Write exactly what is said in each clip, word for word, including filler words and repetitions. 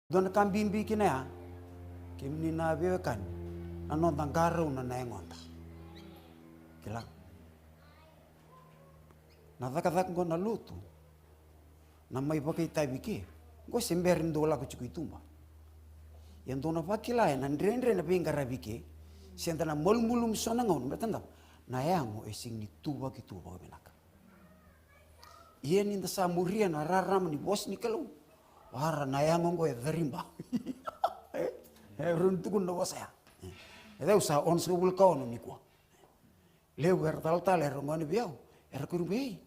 Dua na ka bibi kina ya, kemuni na veiwekani, na noda qarauna na yagoda. Kila. Na cakacaka qo na lotu, na mai vakaitavi ke, qo se bera ni dou lako tiko i tuba. Ia dou na vakila ena dredre na veiqaravi ke, se da na malumalumu so na gauna, me tadava, na yago e sega ni tuvaki tu vakavinaka. Ia ni da sa muria na rarama ni vosa ni Kalou, vara na yago oqo e cariba. E, e rau ni tukuna na vosa ya. E cau sa onosagavulu ka ono nikua. Levu era talatala era gone vei au, era kuri, "Ei,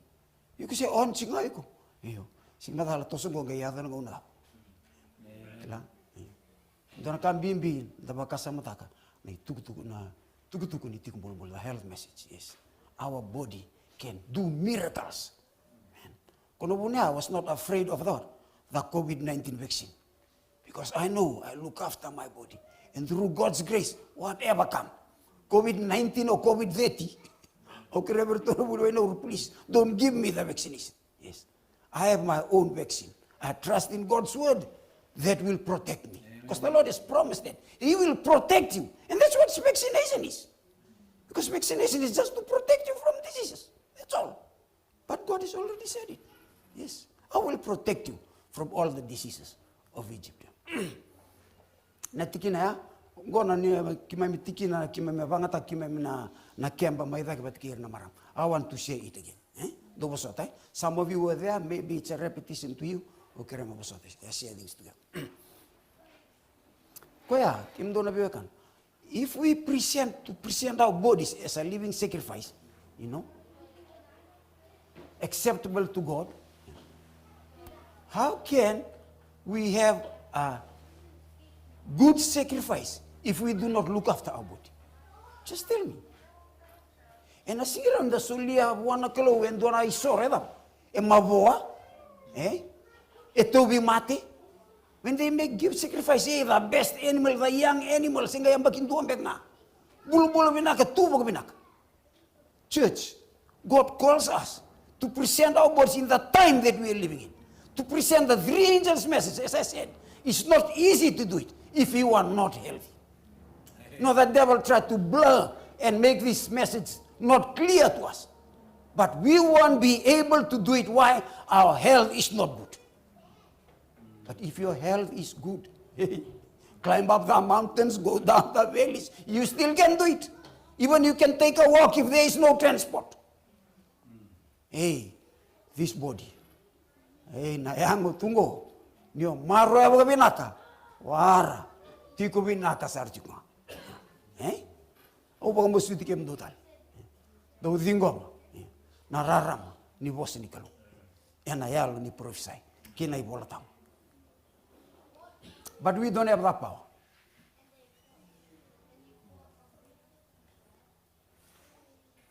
iko se on tiko ga iko." Io, sega na cala, toso qo qai yaco na gauna cava. Kila? Io. Dua na ka bibi da vakasamataka na itukutuku, na tukutuku ni tiko bulubulu, the health message. Yes. Our body can do miracles. Amen. Ko na vuna ya, I was not afraid of the, the COVID nineteen vaccine. Because I know I look after my body. And through God's grace, whatever come, COVID nineteen or COVID thirty, okay, Reverend Toro, please, don't give me the vaccination. Yes. I have my own vaccine. I trust in God's word that will protect me. Because the Lord has promised that He will protect you. And that's what vaccination is. Because vaccination is just to protect you from diseases. That's all. But God has already said it. Yes. I will protect you from all the diseases of Egypt. Na tikina ya, qo na ni, keimami tikina, keimami vakayagataka, keimami na, na keba mai cake vata kei ira na marama. I want to share it again. Eh? Dou vosota, eh? Some of you were there, maybe it's a repetition to you. Okay, kerea mo vosota, eh, share things together. Koya, kemudou na veiwekani. If we present, to present our bodies as a living sacrifice, you know, acceptable to God, how can we have a good sacrifice if we do not look after our body? Just tell me. Ena sega ni rawa ni da solia vua na Kalou e dua na isoro e cava? E mavoa, eh? E tauvimate. When they make, give sacrifice, eh, the best animal, the young animal, se qai yabaki dua beka ga. Bulubulu vinaka, tu vakavinaka. Church, God calls us to present our bodies in the time that we are living in. To present the three angels' message, as I said, it's not easy to do it if you are not healthy. No, the devil tried to blur and make this message not clear to us. But we won't be able to do it. Why? Our health is not good. But if your health is good, climb up the mountains, go down the valleys, you still can do it. Even you can take a walk if there is no transport. Hey, this body. Hey, na yago tu qo. Ni o maroroya vakavinaka. Wara. Tiko vinaka sara tiko ga. Eh? Au vakamasuti kemudou tale. Dou ciqoma na rarama ni vosa ni Kalou ena yalo ni parofisai kei na iVola Tabu. But we don't have that power.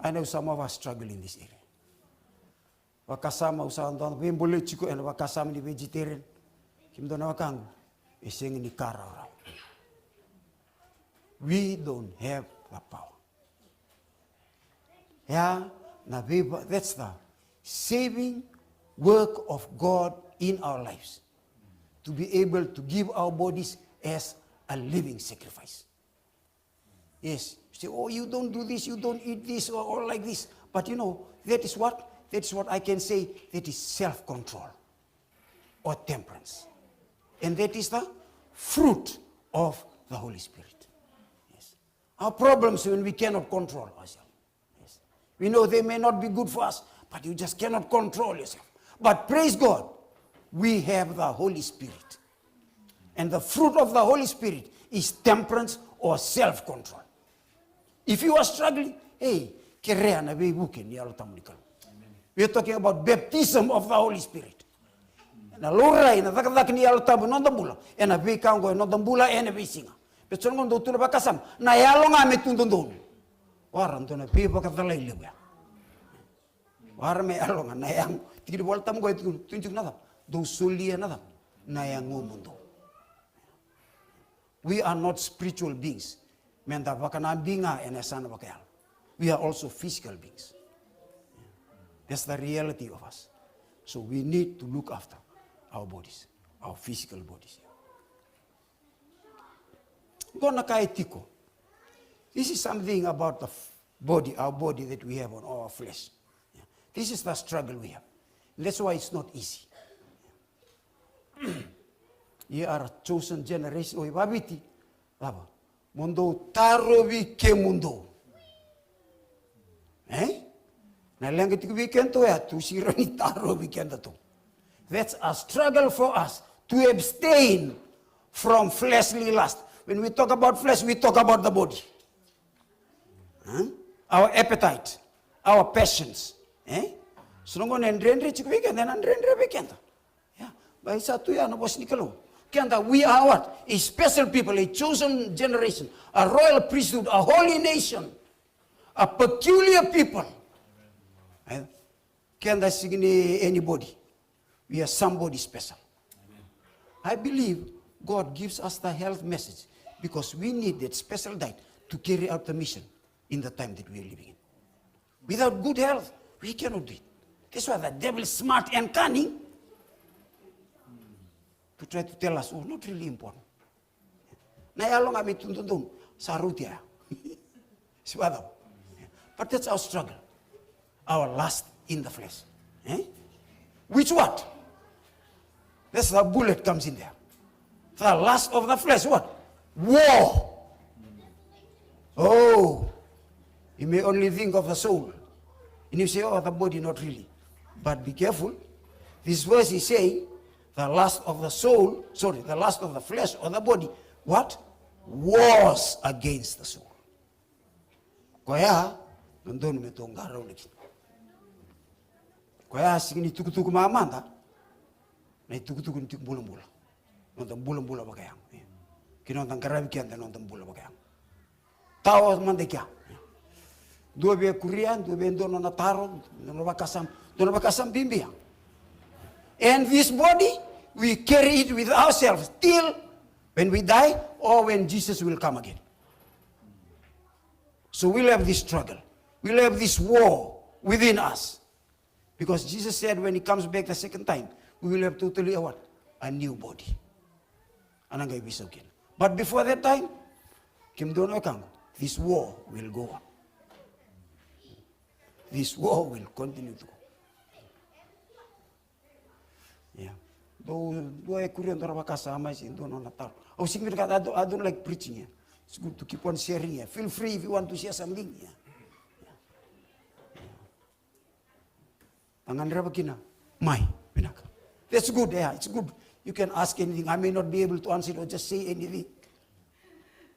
I know some of us struggle in this area. Vakasama, au sa dau veibolei tiko ena vakasama ni vegetarian. Kemudou na wekaqu, e sega ni ka rawarawa. We don't have the power. Ya na veiva, that's the saving work of God in our lives. To be able to give our bodies as a living sacrifice. Yes. You say, "Oh, you don't do this, you don't eat this, or, or like this." But you know, that is what, that is what I can say, that is self-control or temperance. And that is the fruit of the Holy Spirit. Yes. Our problems when we cannot control ourselves. Yes. We know they may not be good for us, but you just cannot control yourself. But praise God, we have the Holy Spirit. And the fruit of the Holy Spirit is temperance or self-control. If you are struggling, hey, kerea na veivuke ni Yalo Tabu ni Kalou. We are talking about baptism of the Holy Spirit. Na laurai na cakacaka ni Yalo Tabu ena noda bula, ena veika oqo ena noda bula ena veisiga. Baleta ni dou tu na vakasama, na yalo ga me tu dodonu. Wara dua na veivakacalai levu ya. Wara me yalo ga, na yago. Tiki ni Vola Tabu qo e tukuna, tukuna tiko na cava? Dou solia na cava? Na yagomudou. We are not spiritual beings. Meda vakanabi ga ena yasana vakayalo. We are also physical beings. That's the reality of us. So we need to look after our bodies, our physical bodies. Qo na ka e tiko. This is something about the f- body, our body that we have on our flesh. Yeah. This is the struggle we have. That's why it's not easy. You are a chosen generation. Oi, vaviti. Cava? Mo dou tarovi kemudou. E? Na leqa tiko vei kedatou ya, tu siro ni tarovi kedatou. That's a struggle for us to abstain from fleshly lust. When we talk about flesh, we talk about the body. Huh? Our appetite, our passions. E? So na gauna e dredre tiko vei keda, na dredre vei keda. Yeah. But it's up to you, na vosa ni Kalou. Keda, we are what? A special people, a chosen generation, a royal priesthood, a holy nation, a peculiar people. E? Keda sega ni anybody. We are somebody special. I believe God gives us the health message because we need that special diet to carry out the mission in the time that we are living in. Without good health, we cannot do it. That's why the devil is smart and cunning to try to tell us, oh, not really important. Na yalo ga me tu dodonu, sa rauti ya. Si vacava? But that's our struggle. Our lust in the flesh. Eh? Which what? That's the bullet comes in there. The lust of the flesh, what? War. Oh, you may only think of the soul. And you say, oh, the body, not really. But be careful. This verse is saying, the lust of the soul, sorry, the lust of the flesh or the body, what? Wars against the soul. Koya, dodonu me tou qarauna kina. Koya, sega ni tukutuku mamada, na itukutuku ni tiko bulabula. Noda bulabula vakayago. Kei na noda qaravi keda, noda bula vakayago. Tawa mada i kea. Dua vei kuria, dua vei dua nona taro, dua nona vakasama, dua nona vakasama bibi ya. And this body, we carry it with ourselves till when we die or when Jesus will come again. So we'll have this struggle. We'll have this war within us. Because Jesus said when he comes back the second time, we will have totally a what? A new body. A na qai veisau kina. But before that time, kemudou na wekaqu, this war will go on. This war will continue to go. Yeah. Dou, dua e kuria dua na vakasama, se dua nona taro. Au sega ni vinakata, I don't, I don't like preaching here. It's good to keep on sharing here. Feel free if you want to share something here. Da gadreva kina mai, vinaka. That's good, yeah, it's good. You can ask anything. I may not be able to answer it or just say anything.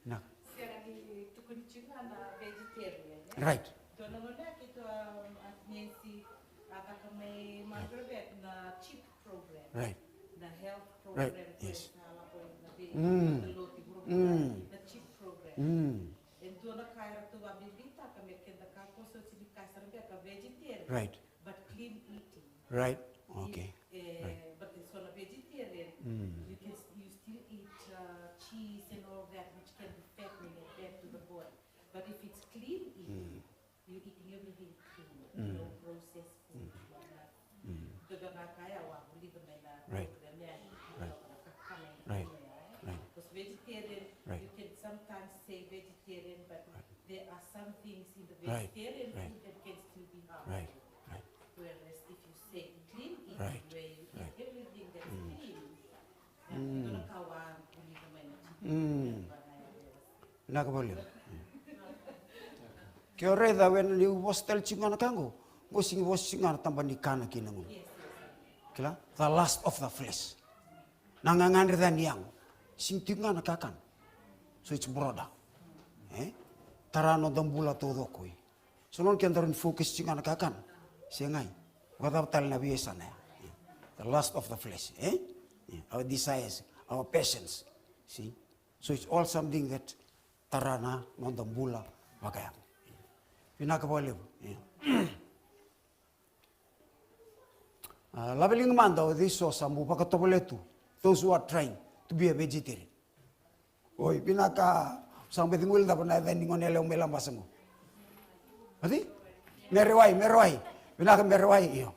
Vinaka. Sega ni tukuni tiko ga na vegetarian, eh? Right. Dua na gauna keitou a, a Nancy a caka mai Margaret na chip program. Right. Na health program. Right, yes. Sa lako na vei, mm, na lotu vuravura, mm, na chip program. Mm. E dua na ka eratou a bibitaka me keda ka koso tini ka sara beka vegetarian. Right. But clean eating. Right. Okay. Eh, right. But so na vegetarian, mm, you can s- you still eat uh, cheese and all that, which can be fattening and bad to the body. But if it's clean eating, mm, you're eating everything clean, mm, no processed food, mm, no nothing. Mm. Dua na ka ya au a vulica mai na, right, program ya, right, na kakana, right, ya, eh? Right. Because vegetarian, right, you can sometimes say vegetarian, but, right, there are some things in the, right, vegetarian, right, food that can still be harmful. Right. Right. Whereas if you say clean eating, right, where you eat, right, everything that's, mm, clean, mm, vinaka vakalevu. Ke o raica, when niu vosa tale tiko ga na ka qo, qo sega ni vosa tiko ga na taba ni kana kei na gunu. Kila? The lust of the flesh. Na gagadre ca ni yago. Sega ni tiko ga na kakana. So it's broader. Eh? Tara noda bula taucoko, eh. So nona kedaru ni focus tiko ga na kakana. Segai. Vakacava tale na veiyasana ya? The lust of the flesh, eh? Our desires, our passions. See? So it's all something that tara na noda bula vakayago. Vinaka vakalevu. Ah, laveliga mada o ceiso sa bau vakatovolea tu. Those who are trying to be a vegetarian. Oi, vinaka, sa bau cegu ila cava na yaca ni gone yalewa mai Labasa qo. Ati? Merewai, Merewai. Vinaka Merewai, io.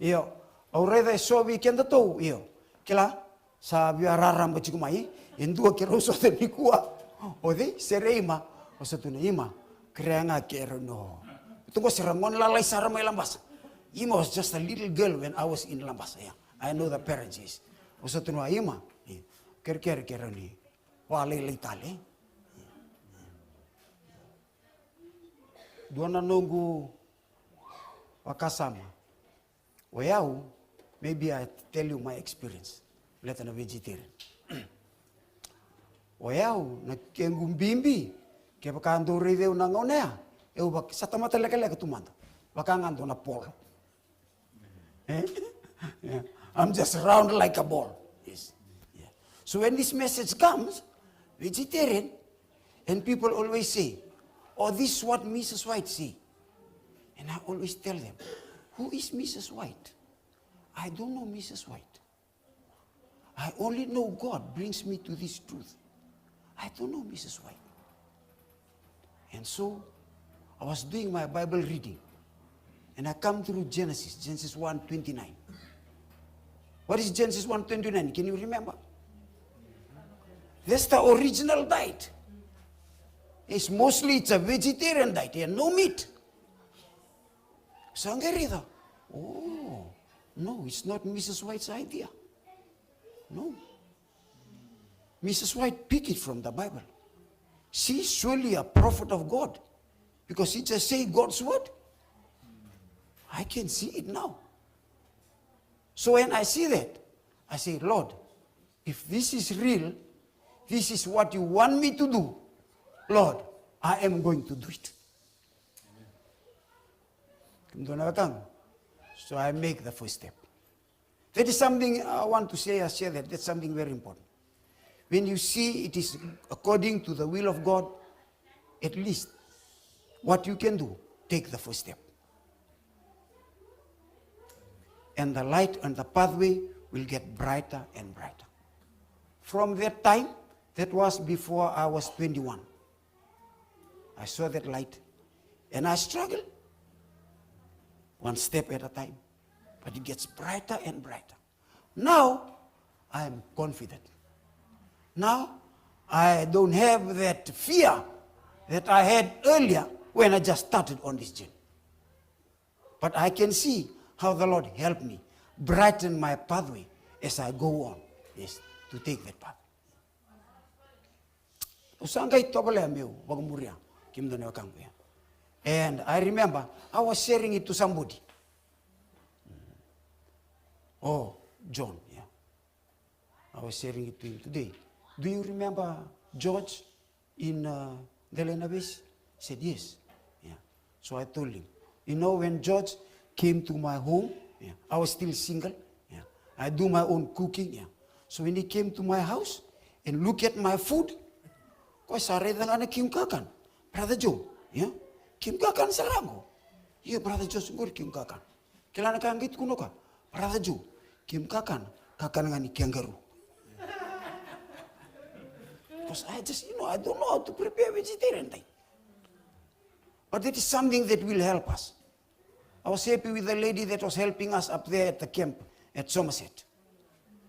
Io, au raica eso vei kedatou, io. Kila, sa via raraba tiko mai. E dua keirau sota nikua. O cei? Sere Ima. Au sa tukuna, Ima, kerea ga keirau no. Tu qo se ra gone lalai sara mai Labasa. Ima was just a little girl when I was in Labasa. Yeah. I know the parents, yes. Au sa tukuna, Ima, kerekere keirau ni vakalailai tale. Dua na noqu vakasama. O yau, maybe I tell you my experience. Baleta na vegetarian. O yau, na kequ bibi, kevaka dou raici au na gauna ya, au vaka, sa tamata lekaleka tu mada. Vaka ga dua na polo. Eh? Yeah. I'm just round like a ball. Yes. Yeah. So when this message comes, vegetarian, and people always say, "Oh, this is what Missus White say." And I always tell them, "Who is Missus White? I don't know Missus White. I only know God brings me to this truth. I don't know Missus White." And so I was doing my Bible reading, and I come through Genesis, Genesis one twenty-nine. What is Genesis one twenty-nine? Can you remember? That's the original diet. It's mostly, it's a vegetarian diet, yeah, no meat. Sa qai raica. Oh, no, it's not Missus White's idea. No. Missus White picked it from the Bible. She's surely a prophet of God because she just say God's word. I can see it now. So when I see that, I say, "Lord, if this is real, this is what you want me to do, Lord, I am going to do it." Kemudou na wekaqu. So I make the first step. That is something I want to say, I share that. That's something very important. When you see it is according to the will of God, at least what you can do, take the first step. And the light and the pathway will get brighter and brighter. From that time, that was before I was twenty-one. I saw that light and I struggle one step at a time. But it gets brighter and brighter. Now, I am confident. Now, I don't have that fear that I had earlier when I just started on this journey. But I can see how the Lord helped me brighten my pathway as I go on, yes, to take that path. Au sa qai tovolea meu vakamuria kemudou na wekaqu ya. And I remember I was sharing it to somebody. Oh, John, yeah. I was sharing it to him today. "Do you remember George in, uh, Delainavesi?" He said, "Yes." Yeah. So I told him, "You know, when George came to my home, yeah, I was still single. Yeah. I do my own cooking. Yeah. So when he came to my house and look at my food, ko sa raica ga na kemu kakana, Brother Joe, yeah, kemu kakana sara qo." "Io, Brother Joe, qori kemu kakana." Kila na ka qai tukuna o koya, "Brother Joe, kemu kakana, kakana ga ni kangaroo." Because I just, you know, I don't know how to prepare vegetarian diet. But that is something that will help us. I was happy with the lady that was helping us up there at the camp at Somerset.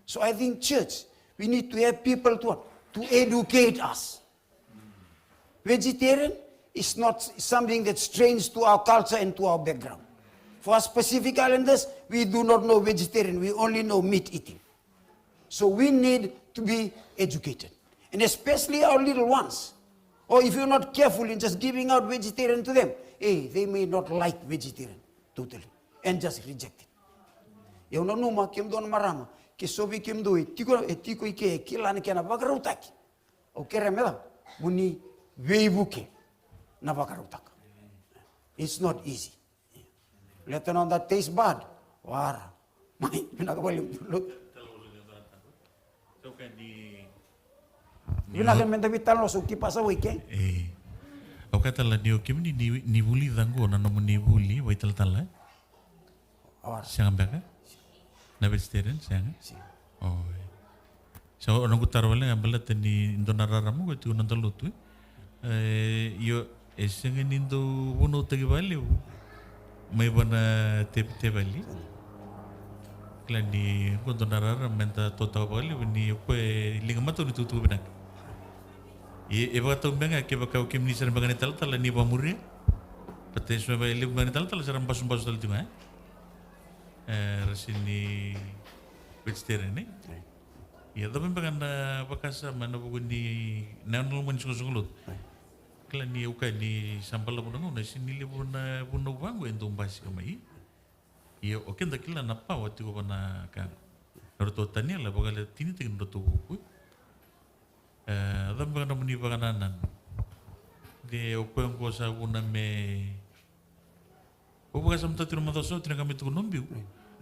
So I think, church, we need to have people to what? To educate us. Vegetarian is not something that's strange to our culture and to our background. For us Pacific Islanders, we do not know vegetarian. We only know meat eating. So we need to be educated. And especially our little ones. Or if you're not careful in just giving out vegetarian to them, hey, they may not like vegetarian totally and just reject it. Au nanuma kemudou na marama, ke so vei kemudou e tiko, e tiko i ke, e kila na kena vakarautaki. Au kerea me cava? Mo ni veivuke na vakarautaka. It's not easy. Leta na noda taste bud. Wara. Mai, vinaka vakalevu. Vinaka me da veitalanoa, so keep us awake, eh? E. Au kaya tale ni o kemuni ni, ni vulica qo na nomuni vuli vakaitalatala, e? Sega beka? Na vegetarian, sega? Sega. Oi. Sa o noqu taro wale ga baleta ni dua na rarama ko tiko na noda lotu, e? E, io, e sega ni dau vunautaki vakalevu mai vua na te-, teveli. Kila ni qo dua na rara me da totaka vakalevu ni o koya e liga matau ni tukutuku vinaka. E, e vakatau beka ga kevaka o kemuni sara beka ga na italatala ni vakamuria. Baleta e so e levu beka na italatala sara basubasu tale tiko ga, e? E, ra sega ni vegetarian, e? Ia cava beka na vakasama ena vuku ni na loma ni soqosoqo lotu? Kila ni au kaya ni sa balavu na gauna, e sega ni levu na vunau vaqo e dau basika mai. Ia o keda kila na pawa tiko vua na ka. Na nodratou taniela vakalatinitaki na nodratou vuku. E, cava beka na nomuni vakanananu? De o koya oqo sa vuna me Au vakasamataka tiko na macawa sa oti na ka me tukuna o Biu.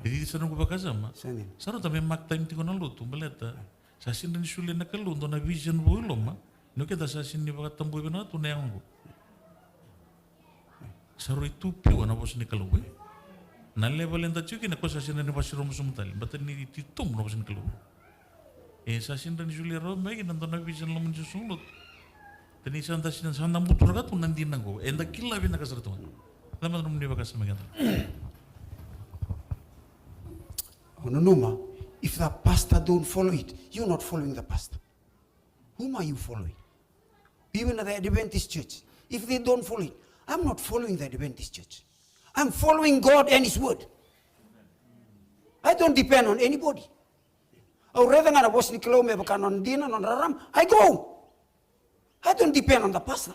E cici sara noqu vakasama. Sa dina. Sa rauta me mark time tiko na lotu, baleta sa sega ni solia na Kalou dua na vision vou e loma. Ni o keda sa sega ni vakatabui vinaka tu na yago qo. Sa rui tu pure na vosa ni Kalou, e. Na level eda tiko kina, ko sa sega ni vakasaromusomu tale. Baleta ni titobu na vosa ni Kalou. E sa sega ni solia rawa mai kina dua na vision loma ni soqosoqo lotu. Tani sa da sega, sa da buturaka tu na dina qo. Eda kila vinaka sara tu ga. Cava na nomuni vakasama keda? Au nanuma, if the pastor don't follow it, you're not following the pastor. Whom are you following? Even the Adventist church, if they don't follow it, I'm not following the Adventist church. I'm following God and His word. I don't depend on anybody. Au raica ga na vosa ni Kalou me vaka nona dina, nona rarama, I go. I don't depend on the pastor.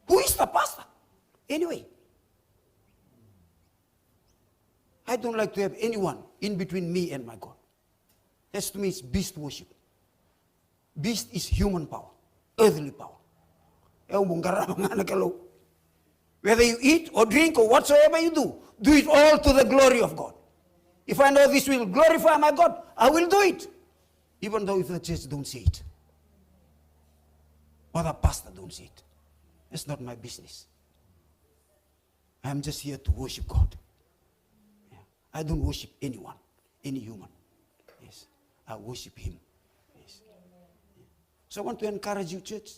Who is the pastor? Anyway, I don't like to have anyone in between me and my God. That's to me is beast worship. Beast is human power, earthly power. E au mo qarava ga na Kalou. Whether you eat or drink or whatsoever you do, do it all to the glory of God. If I know this will glorify my God, I will do it. Even though if the church don't say it, or the pastor don't say it, it's not my business. I am just here to worship God. Yeah. I don't worship anyone, any human. Yes. I worship Him. Yes. So I want to encourage you, church.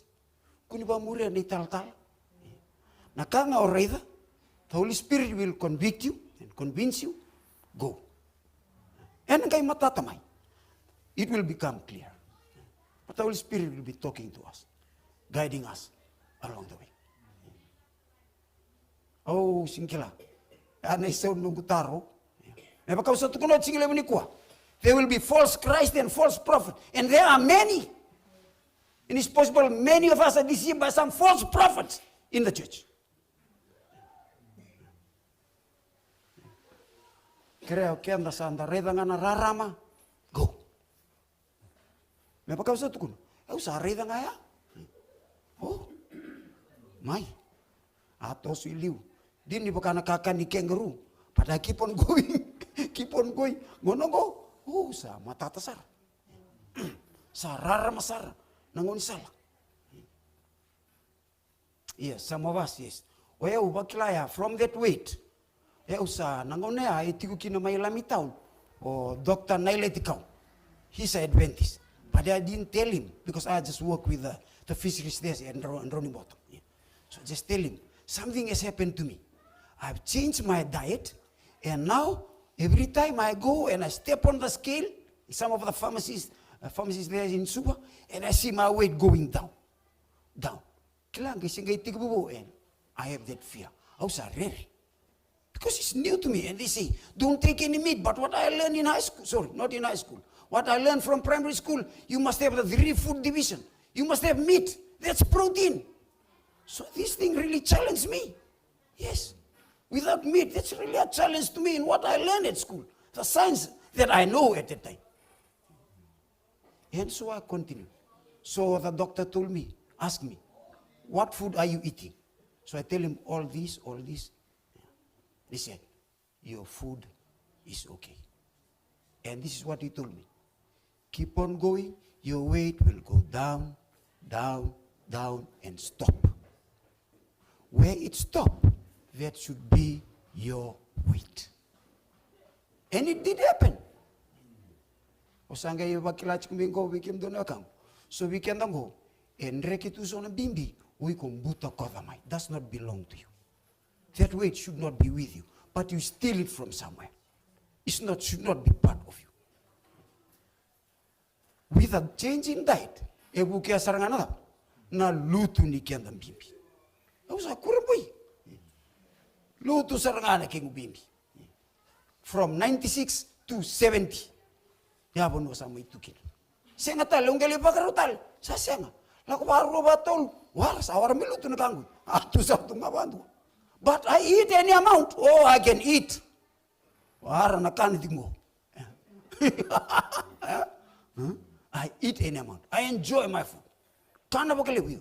Kua ni vakamuria na italatala. Na ka ga o raica, the Holy Spirit will convict you and convince you. Go. Ena qai matata mai. It will become clear. But the Holy Spirit will be talking to us, guiding us along the way. Au sega ni kila. A na isau ni noqu taro. Me vaka au sa tukuna oti siga levu nikua. There will be false Christ and false prophet. And there are many. And it's possible many of us are deceived by some false prophets in the church. Kerea o keda sa da raica ga na rarama. Go. Me vaka au sa tukuna, au sa raica ga ya. O mai. A toso i liu. Dina ni vaka na kakana ni kangaroo. But I keep on going. Keep on going. Gauna qo, o, sa matata sara. Sa rarama sara na gaunisala. Yes, some of us, yes. O yau vakila ya, from that weight. Yau sa, na gauna ya e tiko kina mai Lami Town o Doctor Naileti Kau. He's an Adventist. But I didn't tell him because I just work with the, the fisheries there and Ro-, and Ronnie Bottom. Yeah. So just tell him, something has happened to me. I've changed my diet, and now every time I go and I step on the scale, some of the pharmacies, uh, pharmacies there in Suva, and I see my weight going down, down. Kila qai se qai tekivu vou, and I have that fear. Au sa rere. Because it's new to me, and they say, don't take any meat, but what I learned in high school, sorry, not in high school, what I learned from primary school, you must have the three food division. You must have meat. That's protein. So this thing really challenged me. Yes. Without meat, that's really a challenge to me in what I learned at school. The science that I know at that time. And so I continue. So the doctor told me, ask me, what food are you eating? So I tell him all this, all this. He said, your food is okay. And this is what he told me. Keep on going, your weight will go down, down, down, and stop. Where it stop, that should be your weight. And it did happen. O sa qai vakila tiko mai qo vei kemudou na wekaqu. So vei keda qo, e dreke tu so na bibi, o iko butakoca mai. Does not belong to you. That weight should not be with you, but you steal it from somewhere. is not, should not be part of you. With a change in diet, e vukea sara ga na cava? Na lutu ni keda bibi. Au sa kura boi. Lutu sara ga na kegu bibi. From ninety-six to seventy. Ia vanua sa mai tu kina. Sega tale, au qai lai vakarau tale. Sa sega. Lako vakarua vakatolu. Wara, sa wara me lutu na ka qo. A tu sa tu ga vakadua. But I eat any amount. Oh, I can eat. Wara na kana tiko qo. Hmm? I eat any amount. I enjoy my food. Kana vakalevu io.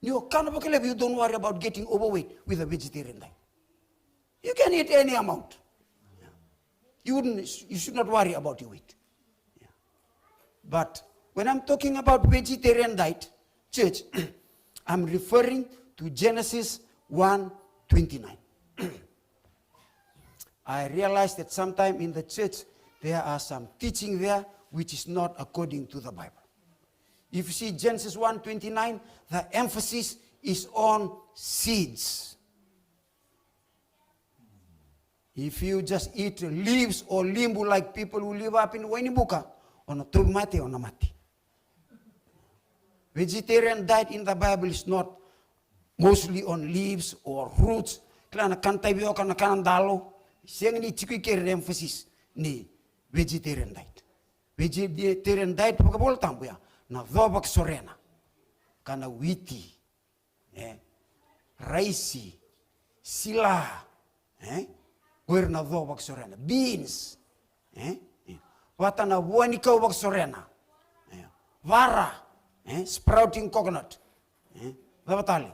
Ni o kana vakalevu, you don't worry about getting overweight with a vegetarian diet. You can eat any amount. You wouldn't, you should not worry about your weight. Yeah. But when I'm talking about vegetarian diet, church, I'm referring to Genesis one twenty-nine. I realize that sometime in the church, there are some teaching there which is not according to the Bible. If you see Genesis one twenty-nine, the emphasis is on seeds. If you just eat leaves or limbu like people who live up in Wainibuka, o na tauvimate, o na mate. Vegetarian diet in the Bible is not mostly on leaves or roots. Kila na kana tavioka, na kana dalo. Sega ni tiko i keri na emphasis ni vegetarian diet. Vegetarian diet vakaivolatabu ya na co vakasorena. Kana witi, e, raisi, sila, e, o ira na co vakasorena, beans, e, e, vata na vua ni kau vakasorena, e, vara, e, sprouting coconut, e, cava tale,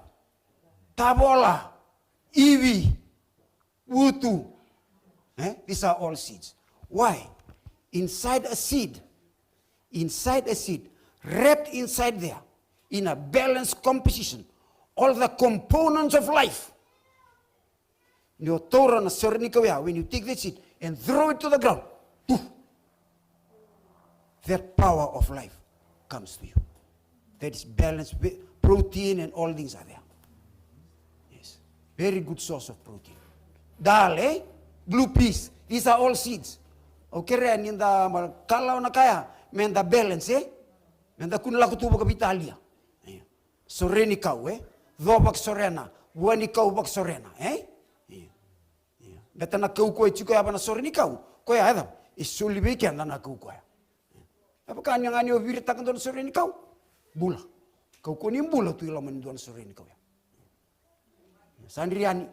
tavola, ivi, utu. Eh? These are all seeds. Why? Inside a seed, inside a seed, wrapped inside there, in a balanced composition, all the components of life. Ni o taura na sore ni kau ya, when you take the seed and throw it to the ground, poof, that power of life comes to you. That is balanced, ve-, protein and all things are there. Yes. Very good source of protein. Dal, eh? Blue peas. These are all seeds. Au kerea ni da mai kalawa na ka ya, me da balance, eh? Me da kua ni lako tu vakaveitalia. Io. Sore ni kau, eh? Co vakasorena, vua ni kau vakasorena, eh? Io. Io. Beta na kaukauwa e tiko ya va na sore ni kau. Koya e cava? E soli vei keda na kaukauwa ya. E vaka ni ga ni o viritaka dua na sore ni kau. Bula. Kaukauwa ni bula tu i loma ni dua na sore ni kau ya. Sa dri yani.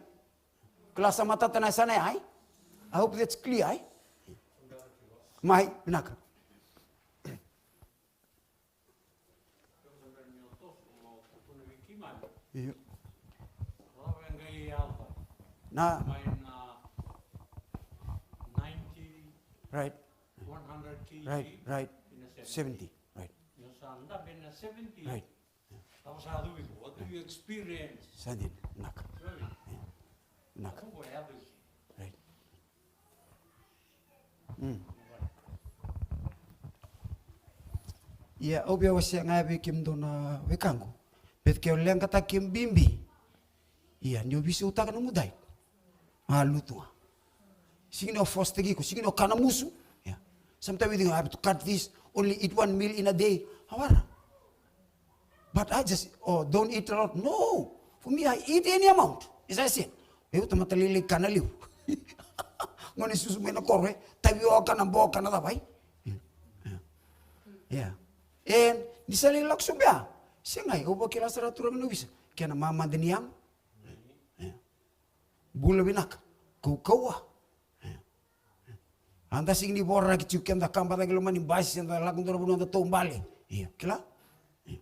Kila sa matata na yasana ya, ai? I hope that's clear, ai? Mai, vinaka. Io. Na. Right. Right, right. Seventy. Right. Right. Sa dina, vinaka. Vinaka. Right. Mm. Ia, au via wasea ga vei kemudou na wekaqu. Baleta ke o leqataka kemu bibi, ia, ni o veisautaka nomu diet, a lutu ga. Sega ni o force-taki iko, sega ni o kana musu. Yeah. Sometimes we think, "I have to cut this, only eat one meal in a day." Awara. But I just, oh, don't eat a lot. No. For me, I eat any amount. As I said, eu tamata lailai kana levu. Gone susu mai na koro, e, tavioka, na boka, na cava, e. Yeah. Yeah. And ni sa lai lako sobu ya. Sega, au vakila sara turaga na ovisa. Kena mamada ni yago. Yeah. Bula vinaka. Kaukauwa. Eda sega ni voraki tiko ke da kaba cake loma ni basi, se da lako dua na vanua da taubale. Io, kila? Io.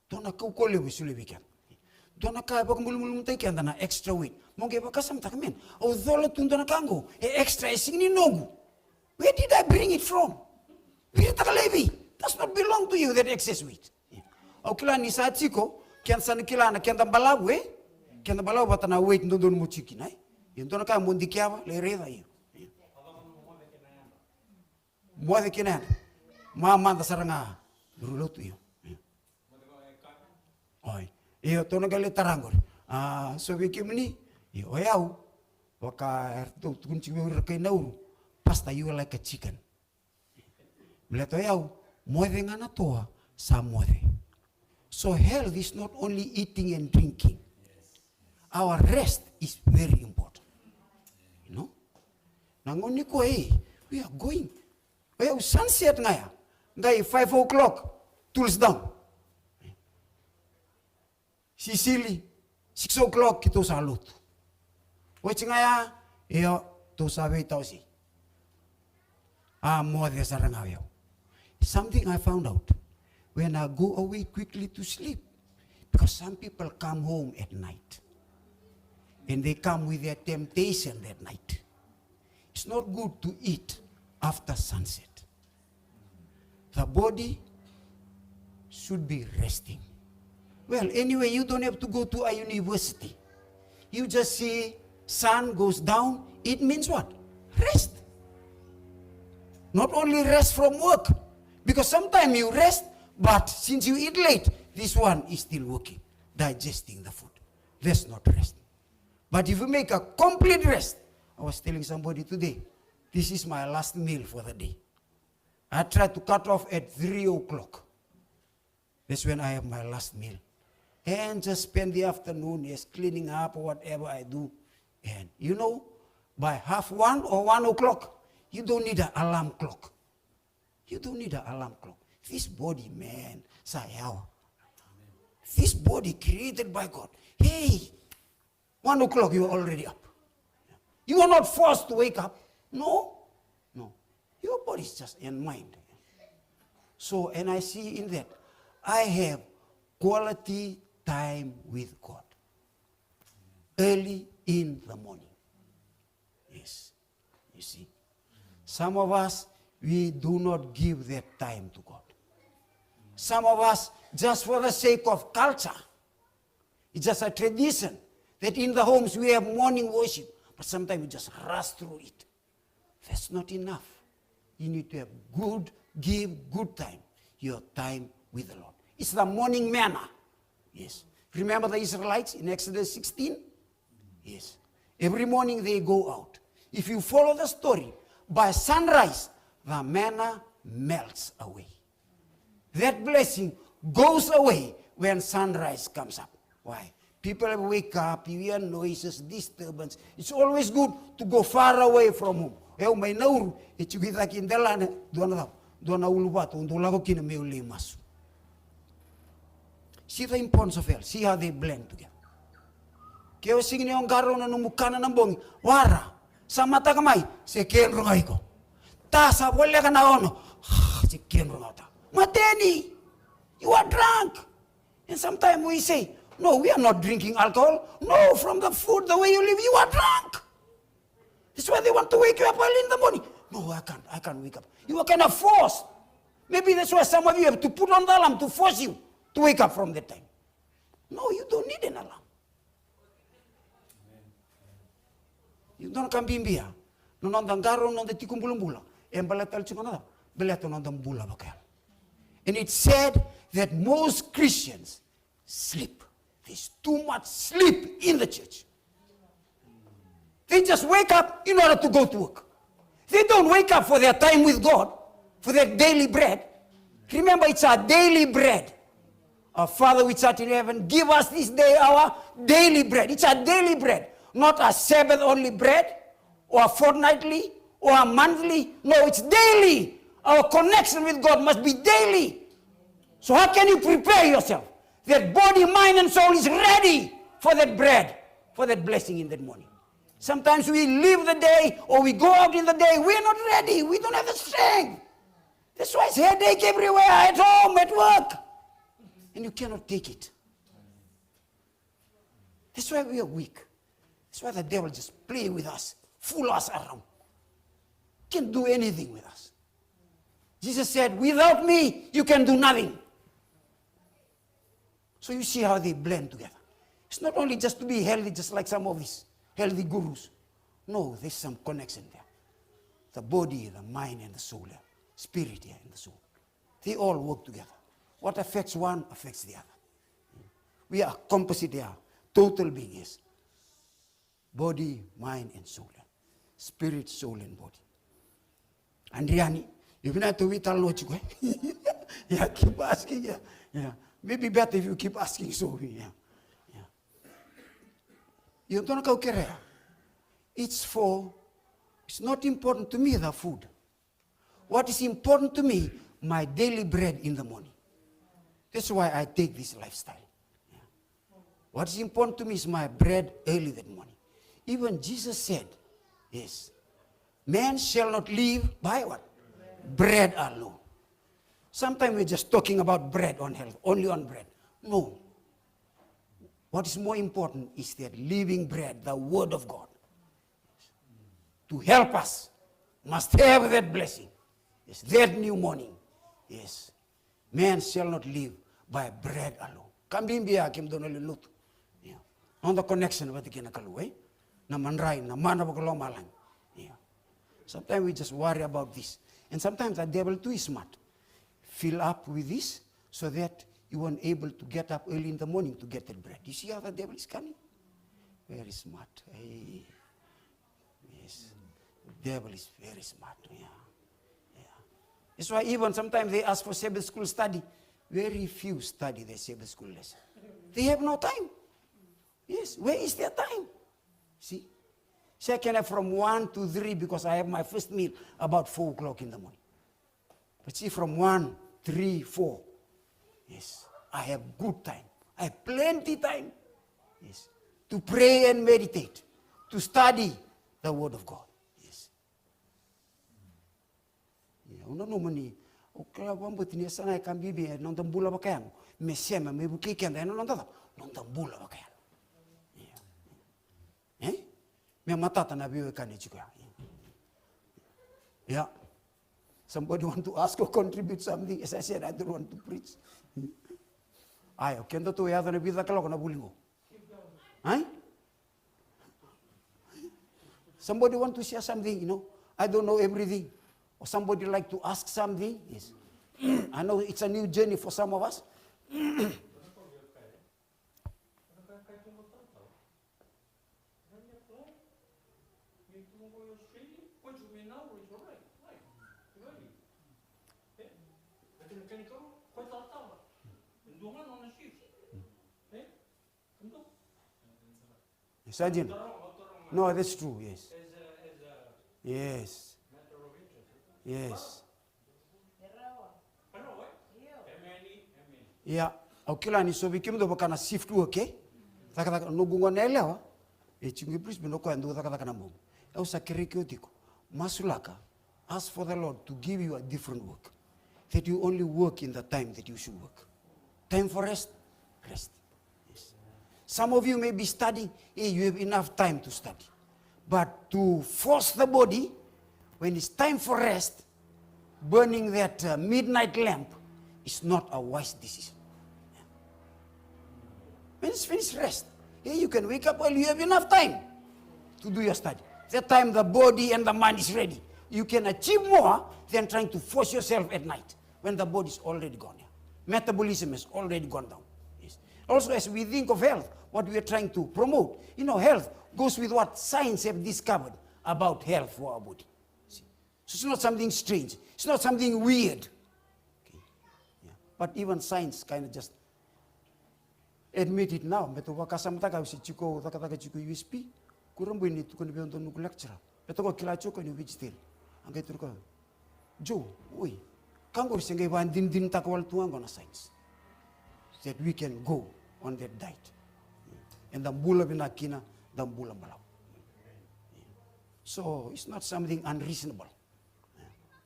Dua na kaukauwa levu e solia vei keda. Dua na ka e vakamalumalumutaki keda na extra weight. Mo qai vakasamataka, man, au cola tu dua na ka qo, e extra, e sega ni noqu. Where did I bring it from? Viritaka laivi. Does not belong to you, that excess weight. Au kila ni sa tiko, keda sa na kila na keda balavu, e? Keda balavu vata na weight dodonu mo tiko kina, e? Ia dua na ka mo dikeva, lai raica, io. Io. Moce kina yadra. Mamada sara ga. Rui lotu, io. Io. Oi. Io, tou na qai lai tara qori. A, so vei kemuni, io, o yau. Vaka eratou tukuna tiko vei ira kai Nauru. Pastor, you are like a chicken. Baleta o yau, moce ga na toa, sa moce. So health is not only eating and drinking. Our rest is very important. You know? Na gauna nikua, e, we are going. O yau, sunset ga ya. Qai five o'clock, tools down. Sisili, six o'clock keitou sa lotu. Oti ga ya, io, tou sa veitawasei. A moce sara ga o yau. Something I found out. When I go away quickly to sleep, because some people come home at night. And they come with their temptation that night. It's not good to eat after sunset. The body should be resting. Well, anyway, you don't have to go to a university. You just see sun goes down. It means what? Rest. Not only rest from work, because sometimes you rest, but since you eat late, this one is still working, digesting the food. That's not rest. But if you make a complete rest, I was telling somebody today, this is my last meal for the day. I try to cut off at three o'clock. That's when I have my last meal. And just spend the afternoon, yes, cleaning up or whatever I do. And you know, by half one or one o'clock, you don't need an alarm clock. You don't need an alarm clock. This body, man, sa yawa. This body created by God. Hey, one o'clock, you are already up. You are not forced to wake up. No, no. Your body is just in mind. So, and I see in that, I have quality time with God early in the morning. Yes. You see, some of us, we do not give that time to God. Some of us, just for the sake of culture, it's just a tradition that in the homes we have morning worship, but sometimes we just rush through it. That's not enough. You need to have good, give good time, your time with the Lord. It's the morning manna. Yes. Remember the Israelites in Exodus sixteen? Yes. Every morning they go out. If you follow the story, by sunrise, the manna melts away. That blessing goes away when sunrise comes up. Why? People have wake up, you hear noises, disturbance. It's always good to go far away from home. E au mai Nauru, e tiko i cake i delana, dua na cava, dua na uluvatu, au dau lako kina meu lai masu. See the importance of health. See how they blend together. Ke o sega ni o qarauna nomu kana na bogi, wara, sa mataka mai, se kedru ga iko. Ta sa voleka na ono, se kedru ga o ta. Mateni, you are drunk. And sometimes we say, no, we are not drinking alcohol. No, from the food, the way you live, you are drunk. That's why they want to wake you up early in the morning. No, I can't, I can't wake up. You are kind of forced. Maybe that's why some of you have to put on the alarm to force you to wake up from that time. No, you don't need an alarm. You don't come bimbia. No noda qaro, noda tiko bulabula. E baleta tale tiko na, baleta noda bula vakayalo. And it's sad that most Christians sleep. There's too much sleep in the church. They just wake up in order to go to work. They don't wake up for their time with God, for their daily bread. Remember, it's our daily bread. Our Father which art in heaven, give us this day our daily bread. It's our daily bread, not a Sabbath only bread, or a fortnightly, or a monthly. No, it's daily. Our connection with God must be daily. So how can you prepare yourself that body, mind, and soul is ready for that bread, for that blessing in that morning? Sometimes we leave the day or we go out in the day, we are not ready. We don't have the strength. That's why it's headache everywhere, at home, at work. And you cannot take it. That's why we are weak. That's why the devil just play with us, fool us around. Can't do anything with us. Jesus said, without me, you can do nothing. So you see how they blend together. It's not only just to be healthy, just like some of these healthy gurus. No, there's some connection there. The body, the mind, and the soul, yeah. Spirit, yeah, and the soul. They all work together. What affects one affects the other. We are composite, yeah. Total being, yes. Body, mind, and soul, yeah. Spirit, soul, and body. Adriani, io vinaka tou veitalanoa tiko, e? Yeah, keep asking, yeah. Yeah. Maybe better if you keep asking, so, yeah. Yeah. Io dua na ka au kerea. It's for, it's not important to me the food. What is important to me, my daily bread in the morning. That's why I take this lifestyle. Yeah. What is important to me is my bread early that morning. Even Jesus said, yes, man shall not live by what? Bread alone. Sometimes we're just talking about bread on health, only on bread. No. What is more important is that living bread, the word of God, to help us, must have that blessing. Yes, that new morning. Yes. Man shall not live by bread alone. Ka bibi ya kemudou na lewe ni lotu. Io. Noda connection vata kei na Kalou, e? Na madrai, na mana vakalomalagi. Io. Sometimes we just worry about this. And sometimes the devil too is smart. Fill up with this so that you weren't able to get up early in the morning to get that bread. You see how the devil is cunning? Very smart. Hey. Yes. The devil is very smart. Yeah. Yeah. That's why even sometimes they ask for Sabbath school study. Very few study the Sabbath school lesson. They have no time. Yes. Where is their time? See? Say I can have from one to three because I have my first meal about four o'clock in the morning. But see, from one, three, four, yes, I have good time. I have plenty time. Yes. To pray and meditate, to study the word of God. Yes. Ia, au nanuma ni, au kila vakabauta ni e sa na ka bibi, e noda bula vakayago. Me sema, me vukei keda, e na noda cava? Noda bula vakayago. Ia. E? Me matata na veiwekani tiko ya. Yeah. Somebody want to ask or contribute something? As I said, I don't want to preach. Ai, o keda tu yaco na vica kaloko na vuli qo. Ai? Somebody want to share something, you know? I don't know everything. Or somebody like to ask something? Yes. I know it's a new journey for some of us. Sergeant. No, that's true, yes. Yes. Yes. Ia, au kila ni so vei kemudou vaka na shift work, e? Cakacaka, noqu gone yalewa e tiko i Brisbane, o koya dau cakacaka na bogi. Au sa kerei koya tiko, masulaka, ask for the Lord to give you a different work, that you only work in the time that you should work. Time for rest, rest. Yes. Some of you may be studying, hey, you have enough time to study. But to force the body, when it's time for rest, burning that uh, midnight lamp is not a wise decision. When it's finished, rest. Hey, you can wake up early, you have enough time to do your study. That time the body and the mind is ready. You can achieve more than trying to force yourself at night when the body is already gone. Yeah. Metabolism has already gone down. Yes. Also, as we think of health, what we are trying to promote, you know, health goes with what science have discovered about health for our body. See? So it's not something strange. It's not something weird. Okay. Yeah. But even science kind of just admit it now. Baleta au vakasamataka, au se tiko, au cakacaka tiko i U S P. Kura bui ni tukuna vei au dua noqu lecturer. Baleta ko kila tiko ni vegetarian. A qai tukuna, Joe, oi, ka qori se qai vakadinadinataka wale tu ga qo na science, that we can go on that diet. Eda bula vinaka kina, da bula balavu. So it's not something unreasonable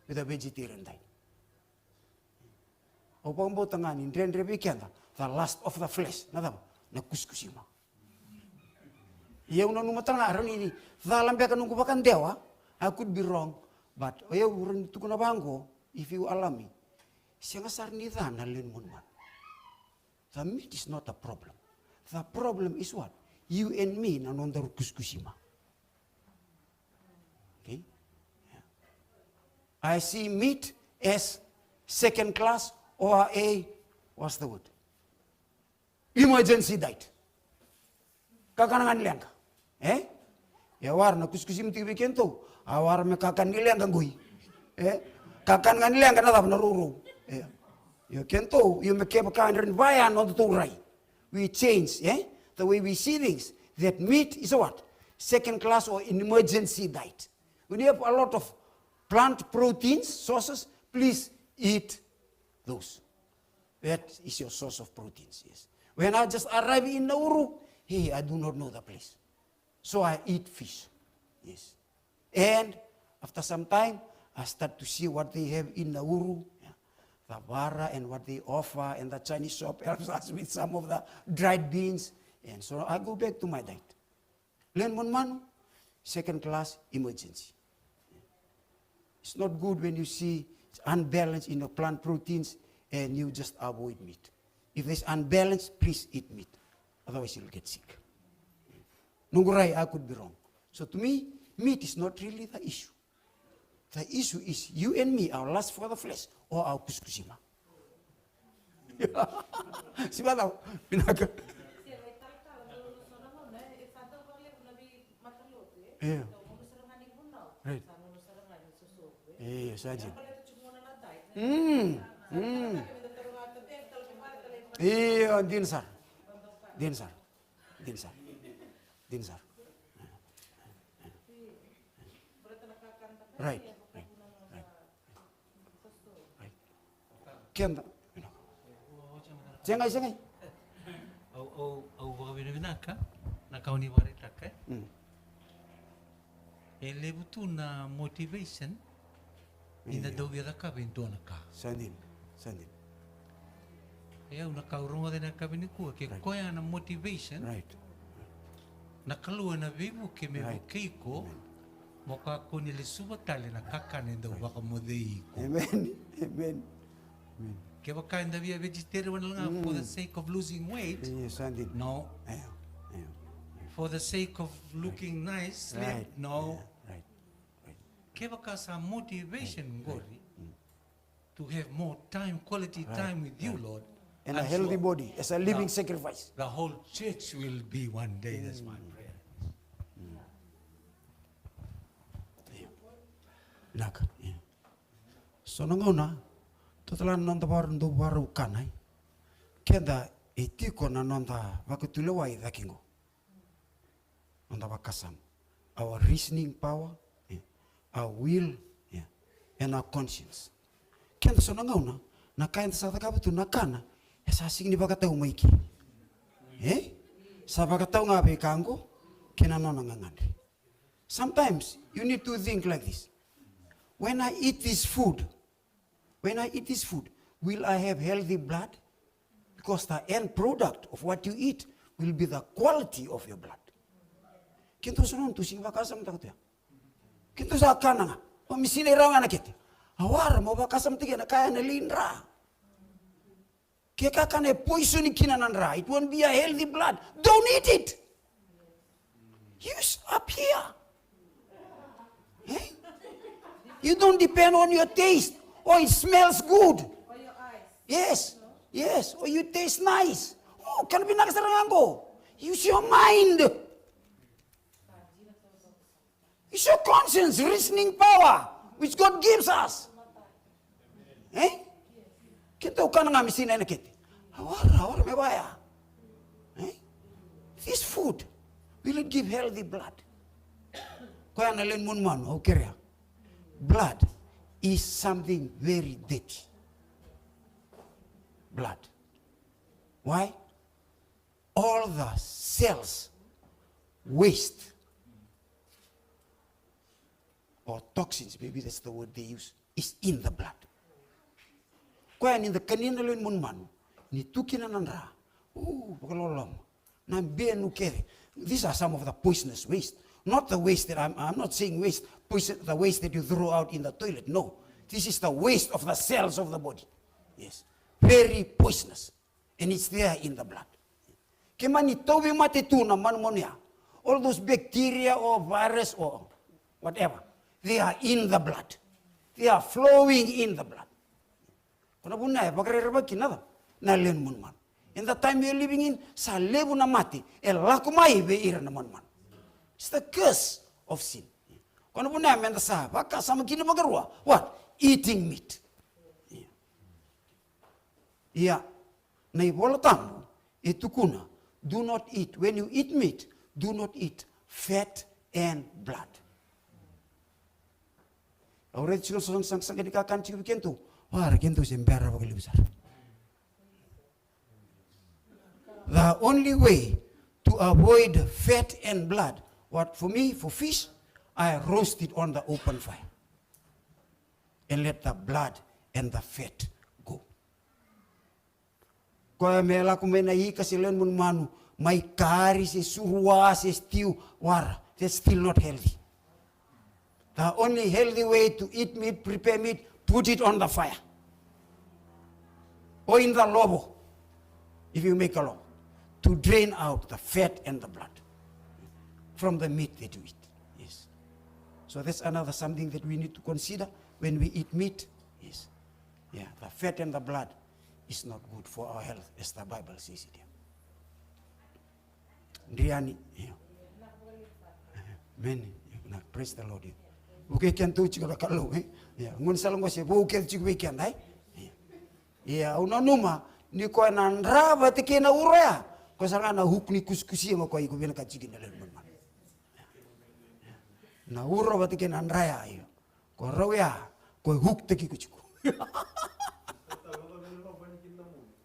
with a vegetarian diet. Au vakabauta ga ni dredre vei keda the lust of the flesh, na cava? Na kusikusima. Ia au nanuma tale ga, rawa ni cala beka noqu vakadewa. I could be wrong, but o yau rawa ni tukuna vaqo, if you allow me, sega sara ni ca na lewe ni manumanu. The meat is not a problem. The problem is what? You and me, na nodaru kusikusima. Okay? Yeah. I see meat as second class or a, what's the word? Emergency diet. Kakana ga ni leqa. E? E wara na kusikusima tiko vei kedatou. A wara me kakana ni leqa qoi. E? Kakana ga ni leqa na cava, na rourou. E. Io, keitou, io, me kevaka e dredre ni vaya na nodatou rai. We change, eh? The way we see things. That meat is a what? Second class or an emergency diet. When you have a lot of plant proteins, sources, please eat those. That is your source of proteins, yes. When I just arrive in Nauru, hey, I do not know the place. So I eat fish. Yes. And after some time, I start to see what they have in Nauru. Yeah. The vara and what they offer, and the Chinese shop helps us with some of the dried beans. And so I go back to my diet. Learn manumanu, second class, emergency. It's not good when you see it's unbalanced in your plant proteins and you just avoid meat. If there's unbalance, please eat meat. Otherwise, you'll get sick. Noqu rai, I could be wrong. So to me, meat is not really the issue. The issue is you and me, our lust for the flesh or our kuskusima. Sima cava? Vinaka. Io. Right. Io, sa dina. Mm, mm. Io, dina sara. Dina sara. Dina sara. Dina sara. Right. Right. Right. Keda. Segai, segai. Au, au, au vakavinavinaka na ka o ni vakaraitaka, e? Mm. E levu tu na motivation ni da, io, dau via cakava e dua na ka. Sa dina, sa dina. E, au na ka au rogoca ena yakavi nikua, ke, right, koya na motivation. Right. Na Kalou ena veivuke me, right, vukei iko. Amen. Mo kakua ni lesuva tale na kakana e dau, right, vakamocei iko. Amen. Amen. Amen. Kevaka eda via vegetarian wale ga for the, mm, sake of losing weight. Io, sa dina. No. Io, io. For the sake of looking nice, slim. Right. No. Io, right. Right. Kevaka sa motivation, right, qori, right, mm, to have more time, quality, right, time with you, right, Lord. And a healthy body as a living sacrifice. I'm sure the, the whole church will be one day. That's my prayer. Mm. Io. Vinaka. Io. So na gauna, tautauvata na noda vakarau, dau vakarau kana, e? Keda e tiko na noda vakatulewa i cake qo. Noda vakasama. Our reasoning power, e? Our will, e? And our conscience. Keda so na gauna, na ka eda sa cakava tu na kana, e sa sega ni vakatau mai ke. E? Sa vakatau ga vei ka qo, kei na nona gagadre. Sometimes you need to think like this. When I eat this food, when I eat this food, will I have healthy blood? Because the end product of what you eat will be the quality of your blood. Keitou sa na tu sega ni vakasamataka tu ya. Keitou sa kana ga. O misina e rawa ga na kete. A wara mo vakasamataki na ka ya na lai dra. Ke kakana e poison kina na dra, it won't be a healthy blood. Don't eat it. Use up here. Eh? You don't depend on your taste. Oh, it smells good. Yes. Yes. Oh, you taste nice. Oh, kana vinaka sara ga qo. Use your mind. It's your conscience, reasoning power, which God gives us. Eh? Keitou kana ga misina ena kete. Awara, awara me vaya. Eh? This food will give healthy blood. Koya na lewe ni manumanu, au kerea. Blood is something very dirty. Blood. Why? All the cells waste or toxins, maybe that's the word they use, is in the blood. Koya ni da kania na lewe ni manumanu, ni tu kina na dra, u, vakaloloma, na benu kece. These are some of the poisonous waste. Not the waste that I'm, I'm not saying waste, poison, the waste that you throw out in the toilet. No. This is the waste of the cells of the body. Yes. Very poisonous. And it's there in the blood. Ke mani tauvimate tu na manumanu ya, all those bacteria or virus or whatever, they are in the blood. They are flowing in the blood. Koya na vuna e vakarerevaki na cava? Na lewe ni manumanu. In the time you're living in, sa levu na mate e lako mai vei ira na manumanu. It's the curse of sin. Koya na vuna me da sa vakasama kina vakarua. What? eating meat. Ia, na iVola Tabu e tukuna, do not eat, when you eat meat, do not eat fat and blood. Au raica tiko na saqasaqa ni kakana tiko vei kedatou, vara kedatou se bera vakalevu sara. The only way to avoid fat and blood, what, for me, for fish, I roast it on the open fire and let the blood and the fat go. Koya me lako mai na ika se lewe ni manumanu, mai kari se surua se stew, wara, that's still not healthy. The only healthy way to eat meat, prepare meat, put it on the fire. Or in the lovo, if you make a lovo, to drain out the fat and the blood from the meat that you eat. Yes. So that's another something that we need to consider when we eat meat. Yes. Yeah, the fat and the blood is not good for our health, as the Bible says it here. Ndriani, io. Amen. Na, praise the Lord, io. Vukei kedatou tiko na Kalou, e? Ia, gaunisala qo se vukei tiko vei keda, e? Ia. Ia, au nanuma ni koya na dra vata kei na uro ya, koya sara ga na hook ni kusikusi ga koya iko vinakata tiko na lewe ni manumanu. Na uro vata kei na dra ya, io. Ko rau ya, ko e hook-taki iko tiko.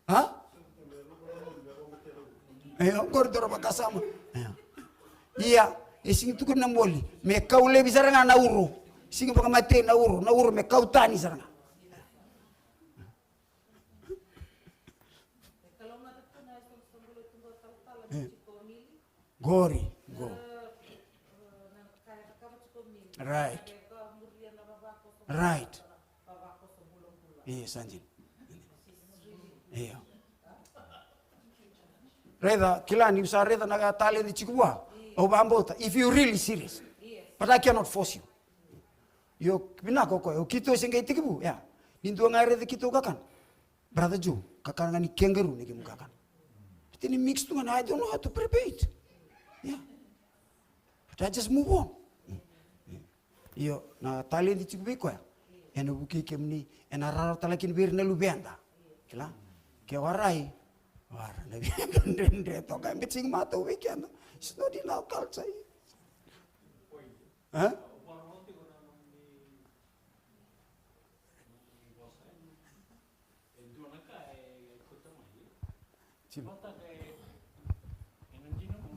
Ha? E, qori dua na vakasama. Ia. Ia, e sega ni tukuni na boli. Me kau laivi sara ga na uro. Sega ni vakamatei na uro. Na uro me kau tani sara ga. Qori, qori. Right. Right. Io, sa dina. Io. Raica, kila niu sa raica na talent tiko vua. Au vakabauta, if you really serious. But I cannot force you. Io, vinaka o koya, o keitou se qai tekivu, ia. Ni dua ga e raica keitou kakana. Brother Joe, kakana ga ni kangaroo na kemu kakana. But then he mix tu ga na, I don't know how to prepare it. Yeah. But I just move on. Io, na talent tiko vei koya. Ena vukei kemuni, ena rarawa tale kina vei ira na luveda. Kila? Ke warai, wara na vei dredre toka, e bit sega matau vei keda. It's not in our culture. Huh? Tino. Vata kaya, ena dina mo,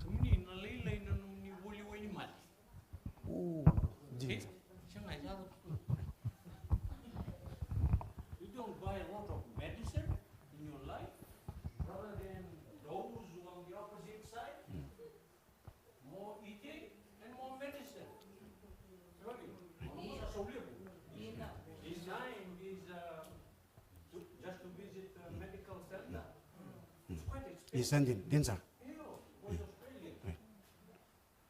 kemuni na lailai na nomuni voli wainimate. Oh, Jesus. Sega, e sa rauta tu. You don't buy a lot of medicine in your life rather than those who on the opposite side? More eating and more medicine. Sorry, almost a solevu. This time is, uh, to, just to visit the medical center. It's quite expensive. Yes, and then, then, sir. Io, ko Australia. Right.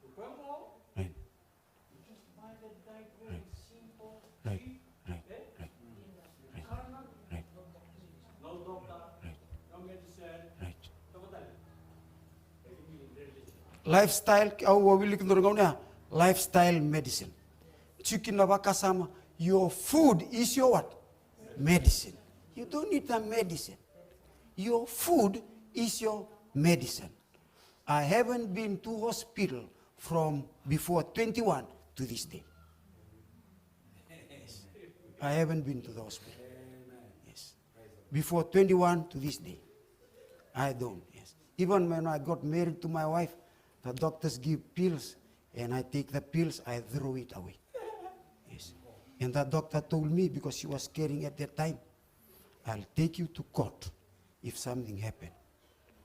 Ko koya qo, right, you just buy that diet very simple, right, cheap, right, eh? Right. Right. Right. Right. Right. Lifestyle, au wilika dua na gauna ya, lifestyle medicine. Tiko na vakasama, your food is your what? Medicine. You don't need the medicine. Your food is your medicine. I haven't been to hospital from before twenty-one to this day. Yes. I haven't been to the hospital. Yes. Before twenty-one to this day. I don't. Yes. Even when I got married to my wife, the doctors give pills, and I take the pills, I throw it away. Yes. And the doctor told me, because she was carrying at that time, "I'll take you to court if something happened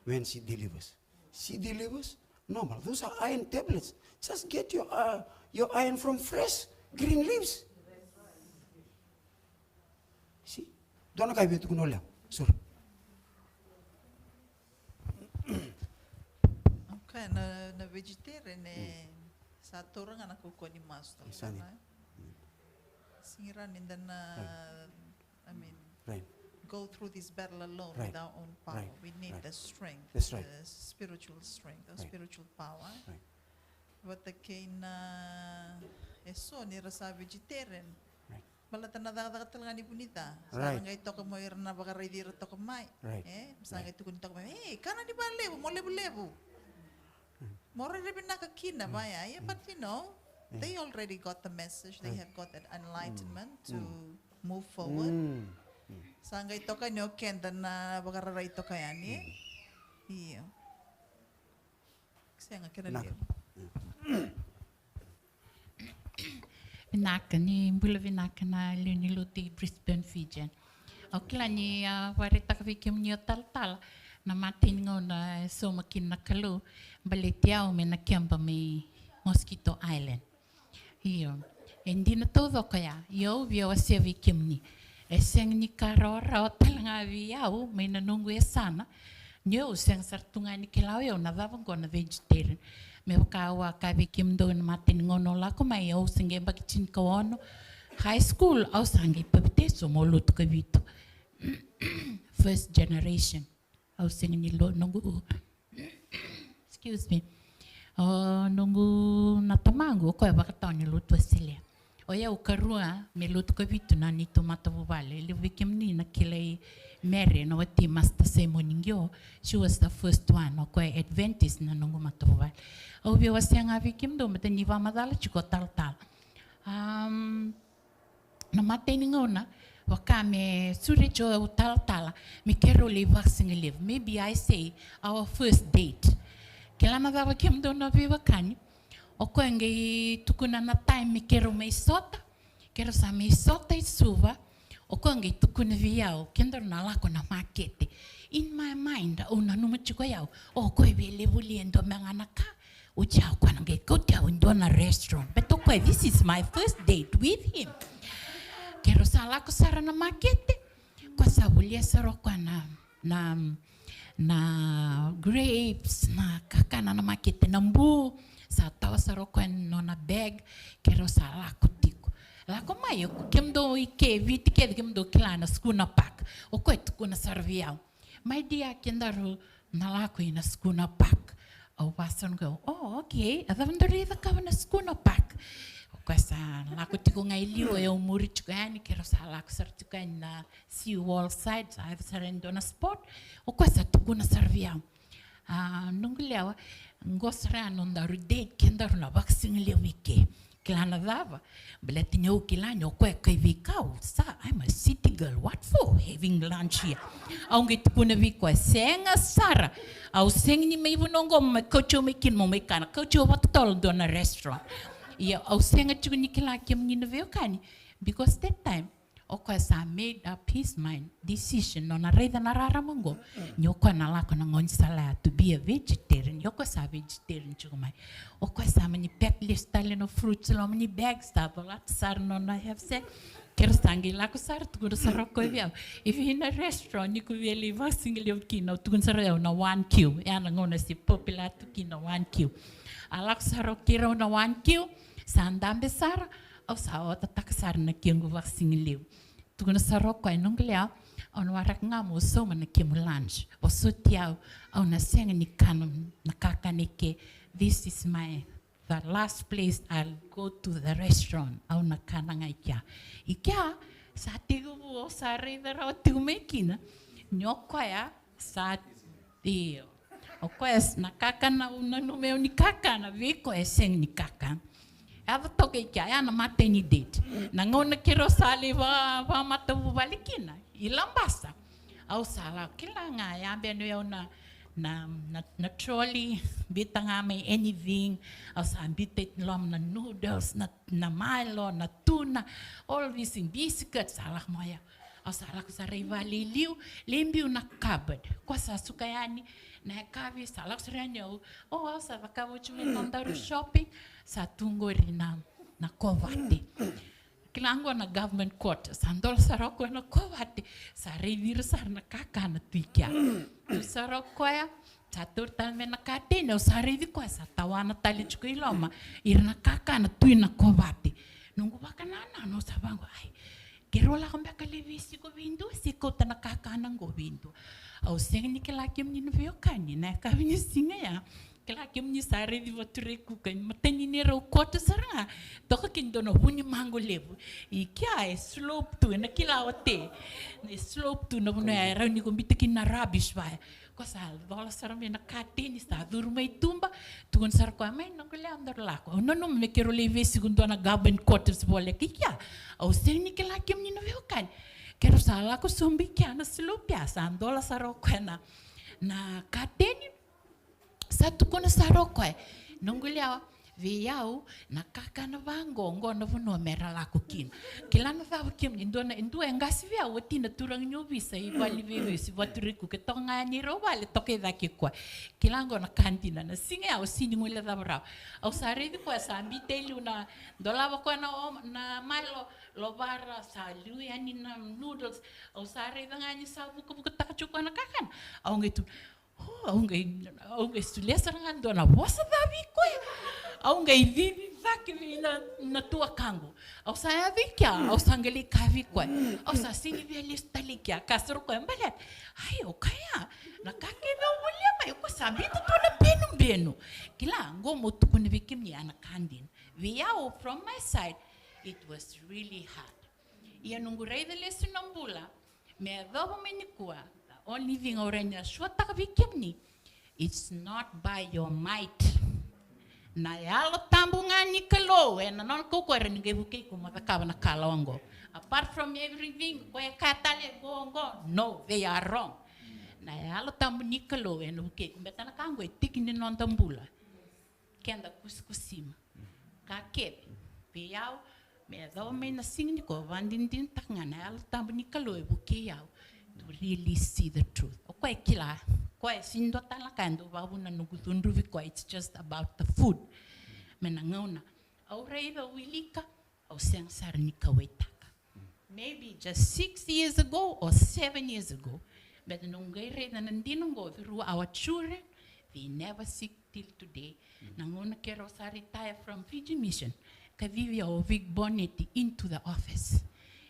when she delivers." She delivers normal. Those are iron tablets. Just get your, uh, your iron from fresh green leaves. See? Dua na ka e via tukuna o Leo. Sorry. Okay, na, na vegetarian e sa taura ga na kaukauwa ni masu tale ga. Sega ni rawa ni da na, I mean, go through this battle alone with our own power. We need the strength, the spiritual strength, the spiritual power. Vata kei na eso ni ra sa vegetarian. Baleta na cakacaka tale ga ni vunica. Sa ra qai toka mai ira na vakaraici ira toka mai. E, sa qai tukuni toka mai, "Ei, kana ni valevu, mo levulevu. Mo rairai vinaka kina vaya." Yeah, but you know, they already got the message. They have got that enlightenment to move forward. Sa qai toka ni o keda na vakararai toka yani. Io. Sega kena levu. Vinaka, ni bula vinaka na lewe ni lotu i Brisbane, Fijian. Au kila ni a vakaraitaka vei kemuni o talatala na matai ni gauna e sauma kina na Kalou, baleti au me na keba mai Mosquito Island. Io. E dina taucoko ya, ia au via wasea vei kemuni. E sega ni ka rawarawa tale ga vei au mai na noqu yasana. Ni au sega sara tu ga ni kila o yau na cava oqo na vegetarian. Me vaka au a kaya vei kemudou na matai ni gauna au lako mai, au se qai yabaki tinikaono. High school, au sa qai papitaiso meu lotu kavitu. First generation. Au sega ni lo noqu, excuse me. O noqu na tamaqu, o koya vakatawa ni lotu Wesele. O yau karua me lotu kavitu na neitou matavuvale. E levu vei kemuni na kilai Mary, na wati Master Simon Qio. She was the first one. O koya Adventist na noqu matavuvale. Au via wasea ga vei kemudou, baleta ni vakamacala tiko o talatala. Um, na matai ni gauna, vaka me sureti au talatala me keirau lai vakasigalevu. Maybe I say our first date. Kila na cava kemudou na veiwekani? O koya qai tukuna na time me keirau mai sota. Keirau sa mai sota i Suva. O koya qai tukuna vei au, kedaru na lako na makete. In my mind, au nanuma tiko o yau, o koya via lai volia e dua me ga na ka. Oti ya o koya na qai kauti au e dua na restaurant. Baleta o koya, this is my first date with him. Keirau sa lako sara na makete. Koya sa volia sara o koya na, na, na grapes, na kakana na makete, na bu. Sa tawa sara o koya na nona bag. Keirau sa lako tiko. Lako mai, o kemudou i ke, Viti kece kemudou kila na Schooner Park. O koya tukuna sara vei au. My dear, kedaru na lako i na Schooner Park. Au vaka sara ga, oh, okay. A cava daru lai cakava na Schooner Park? O koya sa lako tiko ga i liu, o yau muri tiko yani, keirau sa lako sara tiko yani na sea wall side, sa yaco sara yani dua na spot. O koya sa tukuna sara vei au. A, noqu lewa, qo sara ya nodaru date, kedaru na vakasigalevu i ke. Kila na cava? Baleta ni au kila ni o koya kai veikau. Sa, I'm a city girl. What for? Having lunch here. Au qai tukuna vei koya, sega sara. Au sega ni mai vanua oqo mo mai kauti au mai kina mo mai kana. Kauti au vakatotolo dua na restaurant. Ia, au sega tiko ni kila kemuni na veiwekani. Because that time, o koya sa made up his mind, decision, nona raica na rarama oqo. Ni o koya na lako na gaunisala ya to be a vegetarian. Ni o koya sa vegetarian tiko mai. O koya sa mani pack lesu tale na fruits loma ni bag, sa colata sara nona half sack. Keirau sa qai lako sara, tukuna sara o koya vei au, e vei na restaurant ni ko via lai vakasigalevu kina? Au tukuna sara o yau na One Q. Ya na gauna se popular tu kina One Q. A lako sara o keirau na One Q, sa dabe sara, au sa otataka sara na kequ vakasigalevu. Tukuna sara o koya, noqu lewa, au na waraka ga mo sauma na kemu lunch. Vosoti au, au na sega ni kana na kakana i ke. This is my, the last place I'll go to the restaurant. Au na kana ga i kea. I kea, sa tekivu au sa raica rawa tiko mai kina ni o koya sa Io. O koya s-, na kakana, au nanuma au ni kakana, vei koya e sega ni kakana. Yaco toka i kea, ya na matai ni date. Na gauna keirau sa lai va-, vamatavuvale kina, i Labasa. Au sa lako, kila ga, ya benu au na, na, na, na trolley, biuta ga mai anything. Au sa biuta i loma na noodles, na, na Milo, na tuna, all these things, biscuits, sa lako mai au. Au sa lako sara i vale i liu, lai biu na cupboard. Koya sa suka yani, na yakavi sa lako sara yani au, o, au sa cakava oti mai nodaru shopping, sa tu qori na, na kovate. Kila qo na government quarter, sa dola sara o koya na kovate, sa raici ira sara na kakana tu i kea. Tu sara o koya, sa tauri tale mai na kateni, au sa raici koya, sa tawana tale tiko i loma, ira na kakana tu i na kovate. Noqu vakanananu, au sa vaqo, ai, keirau lako beka lai veisiko vei dua, se kauta na kakana qo vei dua. Au sega ni kila kemuni na veiwekani, na yakavi ni siga ya. Kila kemuni sa raici Vatureikuka, matai ni neirau quarters sara ga, toka kina dua na vu ni maqo levu. I kea e slope tu, ena kila oti. E slope tu na vanua ya, e rawa ni ko biuta kina na rubbish vaya. Ko sa cola sara mai na kateni, sa curu mai tuba, tukuna sara o koya, mai noqu lewa daru lako. Au nanuma me keirau lai veisiko dua na government quarters voleka i kea. Au sega ni kila kemuni na veiwekani. Keirau sa lako sobu i kea na slope ya, sa cola sara o koya na, na kateni. Sa tukuna sara o koya, noqu lewa, vei au, na kakana vaqo, qo na vanua mera lako kina. Kila na cava kemuni, dua na, e dua e qase vei au, watina turaga ni ovisa, i vale ni veivesu, i Vatureikuka, toka ga yani rau vale, toka i cake koya. Kila qo na ka dina, na siga ya au sega ni guilecava rawa. Au sa raici koya, sa biuta e liu na, dolava koya na, na Milo, lovara, sa liu yani na noodles, au sa raica ga ni sa vukavukataka tiko koya na kakana. Au qai tu, O, au qai, au qai solia sara ga dua na vosa ca vei koya. Au qai cici cake vei na, na tuakaqu. Au sa yaco i kea, au sa qai lai kaya vei koya. Au sa sega ni via lesu tale i kea, kaya sara o koya, baleta, ai, o koya, na ka kece au volia mai, o koya sa biuta tu na benubenu. Kila, qo meu tukuna vei kemuni ya na ka dina. Vei au, from my side, it was really hard. Ia noqu raica lesu na bula me yacova mai nikua, the only thing au rawa ni sure taka vei kemuni, it's not by your might. Na Yalo Tabu ga ni Kalou, ena nona kaukauwa e rawa ni qai vukei iko mo cakava na ka lawa oqo. Apart from everything, koya e kaya tale qo, qo, no, they are wrong. Na Yalo Tabu ni Kalou ena vukei iko, baleta na ka oqo e tiki ni noda bula. Keda kusikusima. Ka kece, vei au, me yacova mai na siga nikua, vakadinadinataka ga na Yalo Tabu ni Kalou e vukei au to really see the truth. O koya e kila, o koya e sega ni dua tale na ka e dau vakavuna noqu cudruvi koya, it's just about the food. Me na gauna au raica, au wilika, au sega sara ni kauwaitaka. Maybe just six years ago or seven years ago, baleta noqu qai raica na dina oqo through our children, they never seek till today. Na gauna keirau sa retire from Fiji Mission, kacivi au o Vic Bonetti into the office.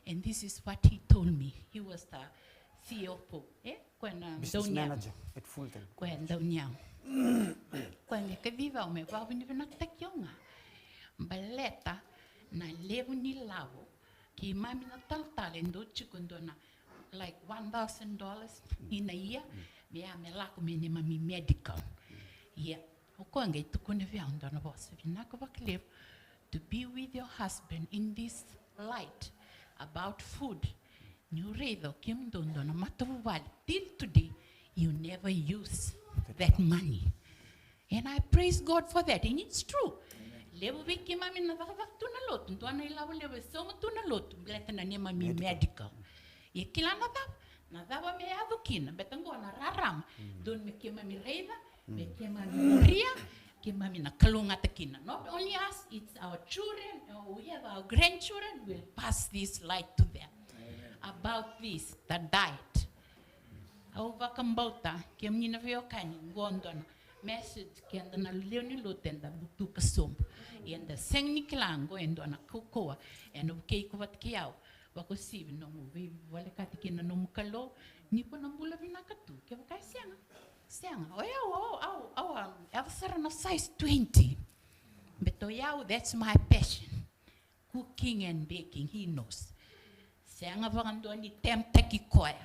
And this is what he told me. He was the C F O, e? Koya na dauniyavu. Business manager at Fulton. Koya dauniyavu. Koya me kacivi au me vakavinavinakataki au ga. Baleta na levu ni lavo keimami na talatala e dau tiko e dua na, like, one thousand dollars in a year, me ya me lako me neimami medical. Ia, o koya qai tukuna vei au dua na vosa vinaka vakalevu, to be with your husband in this light about food. Niu raica o kemudou dua na matavuvale, till today, you never use that money. And I praise God for that. And it's true. Levu vei keimami na cakacaka tu na lotu, dua na ilavo levu e sauma tu na lotu, baleta na neimami medical. Ia kila na cava, na cava me yaco kina, baleta qo na rarama, dodonu me keimami raica, me keimami muria, keimami na kalougata kina. Not only us, it's our children, uh, we have our grandchildren, will pass this light to them. About this, the diet. Au vakabauta, kemuni na veiwekani, qo dua na message, keda na lewe ni lotu eda butuka sobu. Eda sega ni kila qo e dua na kaukauwa ena vukei iko vata kei au. Vakauasivi nomu veivolekati kina nomu Kalou, ni ko na bula vinaka tu. Kevaka e sega, sega. O yau, au, au, au, au, au sara na size twenty. Baleta o yau, that's my passion. Cooking and baking, he knows. Sega vakadua ni temptaki koya.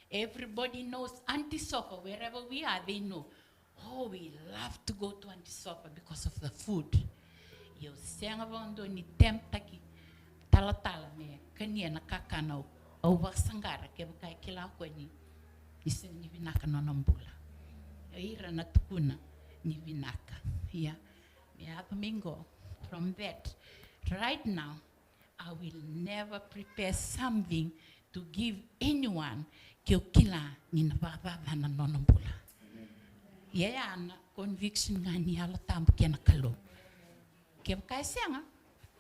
Everybody knows Auntie Sofa, wherever we are, they know. Oh, we love to go to Auntie Sofa because of the food. Ia au sega vakadua ni temptaki talatala me kania na kakana au, au vakasaqara kevaka e kila o koya ni, ni sega ni vinaka na nona bula. O ira na tukuna ni vinaka. Ia, me yaco mai qo, from that, right now, I will never prepare something to give anyone ke o kila ni na vakacaca na nona bula. Ia ya na conviction ga ni Yalo Tabu kei na Kalou. Kevaka e sega,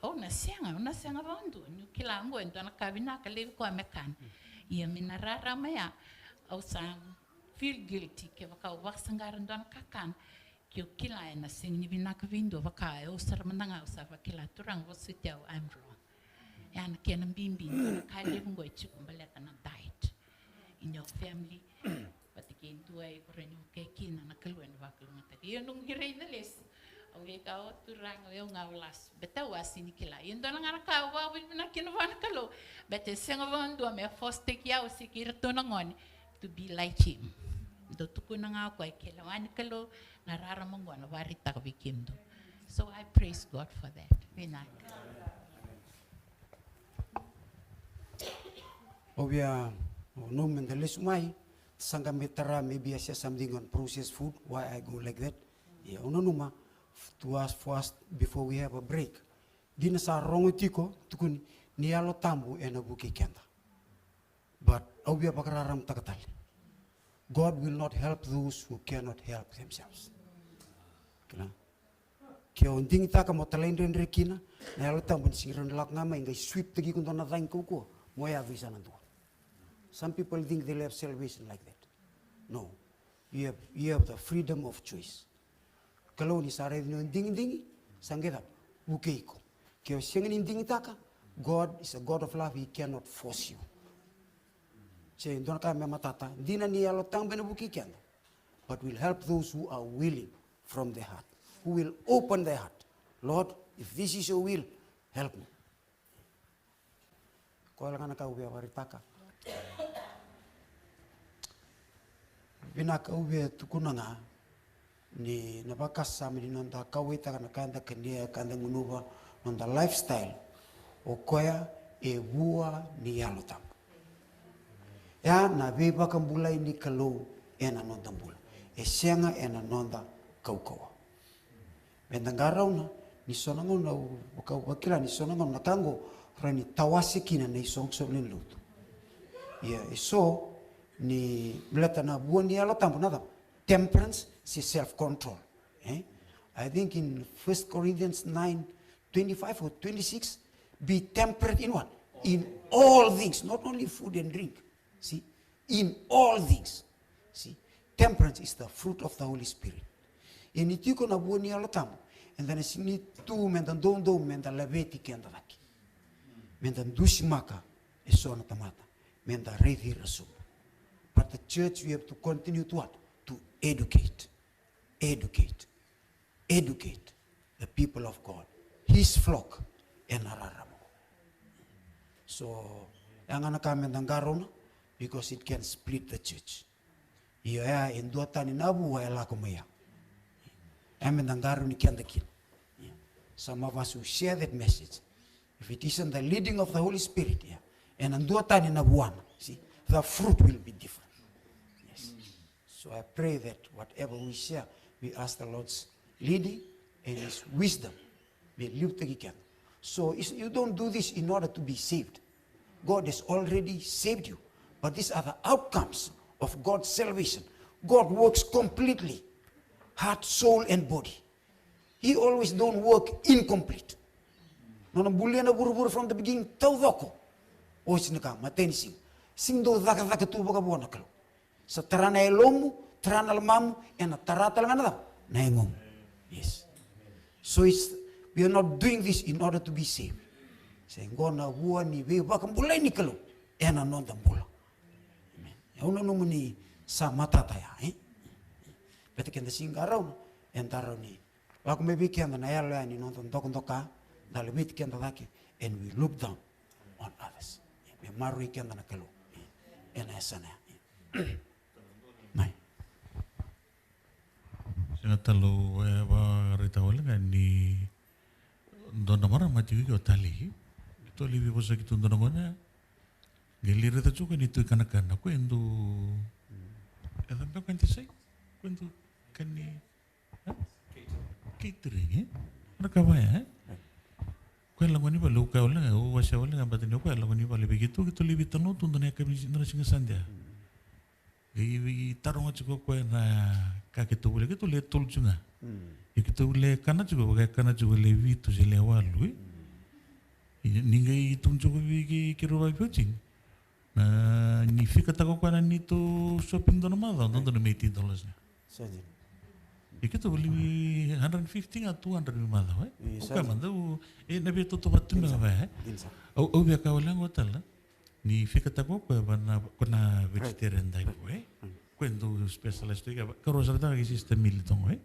au na sega, au na sega vakadua. Niu kila qo e dua na ka vinaka, laivi koya me kana. Ia me na rarama ya, au sa feel guilty kevaka au vakasaqara dua na kakana. Ke o kila ena sega ni vinaka vei dua, vaka e au sara mada ga au sa vakila, Turaga, vosoti au, I'm wrong. Ya na kena bibi, dua na ka levu qo e tiko baleta na diet. In your family, vata kei dua iko rawa ni vukei kina, na Kalou ena vakalougatataki. Io, noqu qiri na lesu. Au vei ka o turaga, o yau ga au lasu. Beta au a sini kila. Io, dua na ga na ka au vakavinavinaka kina vua na Kalou. Beta e sega vakadua me fositaki au se kei iratou na gone to be like him. Dou tukuna ga o koya, ke lewa ni Kalou na rarama qo na vakaraitaka vei kemudou. So I praise God for that. Vinaka. Au via, au nanuma me da lesu mai, sa qai mai tara, maybe I say something on processed food, why I go like that. Ia, au nanuma, to us, for us, before we have a break. Dina sa rogo tiko, tukuni, ni Yalo Tabu ena vukei keda. But au via vakararamataka tale. God will not help those who cannot help themselves. Kila? Ke o digitaka mo talaidredre kina, na Yalo Tabu ni sega ni rawa ni lako ga mai qai sweep-taki iko dua na cagi kaukauwa, mo yaco i sa na dua. Some people think they'll have salvation like that. No. You have, you have the freedom of choice. Kalou ni sa raici ni o digidigi, sa qai cava? Vukei iko. Ke o sega ni digitaka, God is a God of love, he cannot force you. Se dua na ka me matata, dina ni Yalo Tabu ena vukei keda. But will help those who are willing from their heart, who will open their heart. Lord, if this is your will, help me. Koya ga na ka au via vakaraitaka. Vinaka, au via tukuna ga ni na vakasama ni noda kauwaitaka na ka eda kania, ka eda gunuva, noda lifestyle. O koya e vua ni Yalo Tabu. Ya na veivakabulai ni Kalou ena noda bula. E sega ena noda kaukauwa. Meda qarauna ni so na gauna, au vaka-, au vakila ni so na gauna na ka qo rawa ni tawase kina na isoqosoqo ni lotu. Ia, e so ni baleta na vua ni Yalo Tabu na cava? Temperance se self-control. Eh? I think in First Corinthians nine twenty-five or twenty-six, be temperate in what? In all things, not only food and drink. See? In all things. See? Temperance is the fruit of the Holy Spirit. Ia ni tiko na vua ni Yalo Tabu, eda na sega ni tu meda doudou meda laveti keda cake. Meda dusimaka e so na tamata, meda raici ira sobu. But the church, we have to continue to what? To educate. Educate. Educate the people of God, his flock, ena rarama. So, ya ga na ka meda qarauna, because it can split the church. Io, ya e duatani na vua e lako mai ya. Ya meda qarauni keda kina. Some of us who share that message, if it isn't the leading of the Holy Spirit, ya, ena duatani na vuana, see, the fruit will be different. Yes. So I pray that whatever we share, we ask the Lord's leading and his wisdom. Me liutaki keda. So is-, you don't do this in order to be saved. God has already saved you. But these are the outcomes of God's salvation. God works completely, heart, soul, and body. He always don't work incomplete. Nona bulia na vuravura from the beginning, taucoko. Osi na ka, matai ni siga. Sega ni dau cakacaka tu vakavua na Kalou. Sa tara na yalomu, tara na lomamu, ena tara tale ga na cava? Na yagomu. Yes. So it's, we are not doing this in order to be saved. Se qo na vua ni veivakabulai ni Kalou ena noda bula. Amen. Au nanuma ni sa matata ya, eh? Beta keda sega ni qarauna, eda rawa ni lako mai vei keda na yalo ya ni noda dokadoka, da laveti keda cake, and we look down on others. Me maroroi keda na Kalou ena yasana ya. Mai. Sega tale, e vakaraitaka wale ga ni dua na marama tiko i ke o Tali. Keitou lai veivosa keitou dua na gauna. Qai lai raica tiko ni tu i kanakana, ko e dau, e cava beka e dau sai? Ko e dau kani, e? Catering, e? Na ka vaya, e? Ko e lako ni vale, au kaya wale ga, au wasea wale ga, baleta ni o koya lako ni vale vei keitou, keitou lai veitalanoa tu dua na yakavi, dua na siga Sade. Qai veitaroga tiko o koya na ka keitou voleka, keitou lai tolu tiko ga. Ia keitou lai kana tiko, vaka e kana tiko le vitu se le walu, e? Ia ni qai tukuna tiko vei kei, keirau vakaveitalia. Na, ni fikataka o koya na neitou shopping dua na macawa, dodonu me eighty dollars ga. Sa dina. Ia keitou voli hundred fifty ga, two hundred me macawa, e? Io, sa dina. O koya mada, e, na veitotoka tu me vaya, e? Dina sa. Au, au via kaya wale ga o Tali. Ni fikataka o koya va na, ko na vegetarian type, e? Ko e dau specialize tu i ke, ka rau sara tale ga kei Sister Milly Togo, e?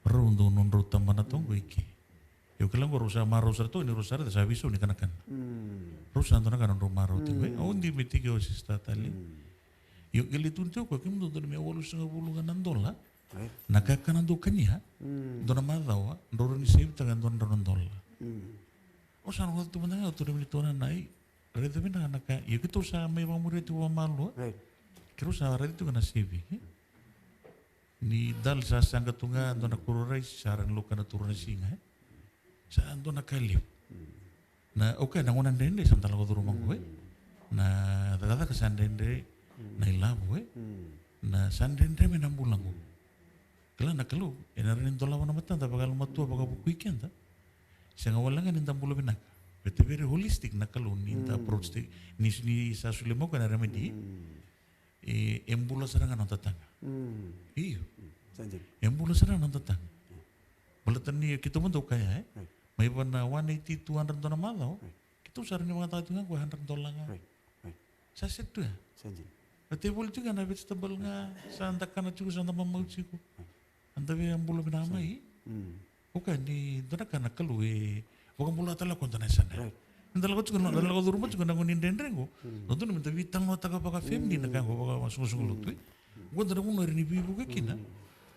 Rau dau nodrau tabana toka qo i ke. Io, kila qo rau sa marau sara toka ni rau sa raica sa veisau ni kanakana. Rau sa dua na ka nodrau marau tiko e. Au dui me tiki o sista tale. Io, qai lai tukuni tiko o koya, kemudou dou na me walusagavulu ga na dola. Na kakana dou kania dua na macawa, drau rawa ni sevitaka e dua na drau na dola. Au sa na rogoca tu mada ga, au tu na mini tona na i raica vinaka na ka. Io, keitou sa mai vakamuria tiko vakamalua. Keirau sa raica tiko na saving e. Ni dal sa saqa tu ga dua na kuro raisi, sa rawa ni lako na turu na siga e. Sa dua na ka levu. Na, okay, na gauna dredre sa da lako curuma qo e. Na cakacaka sa dredre, na ilavo e. Na sa dredre mai na bula qo. Kila na Kalou ena rawa ni dolava na matada vakayalomatua vakavukui keda. Sega wale ga ni da bula vinaka. But very holistic na Kalou ni da approach te, ni, ni sa solia mai o koya na remedy. E, e bula sara ga na noda taga. Io. E bula sara ga na noda taga. Baleta ni keitou mada au kaya e. Mai vei na one eighty, two hundred dua na macawa. Keitou sa rawa ni vakayagataka tiko ga qo e hundred dola ga. Sa set tu ya. Na tevoro tiko ga na vegetable ga, sa da kana tiko, sa da mamau tiko. Eda via bula vinaka mai. Okay, ni dua na ka na Kalou e vakabula tale o koya dua na yasana. Eda lako tiko, eda lako curuma tiko na gauna ni dredre qo. Dodonu meda veitalanoataka vakafamily na ka qo, vakavakasoqosoqo lotu e. Qo dua na vanua e rawa ni veivuke kina.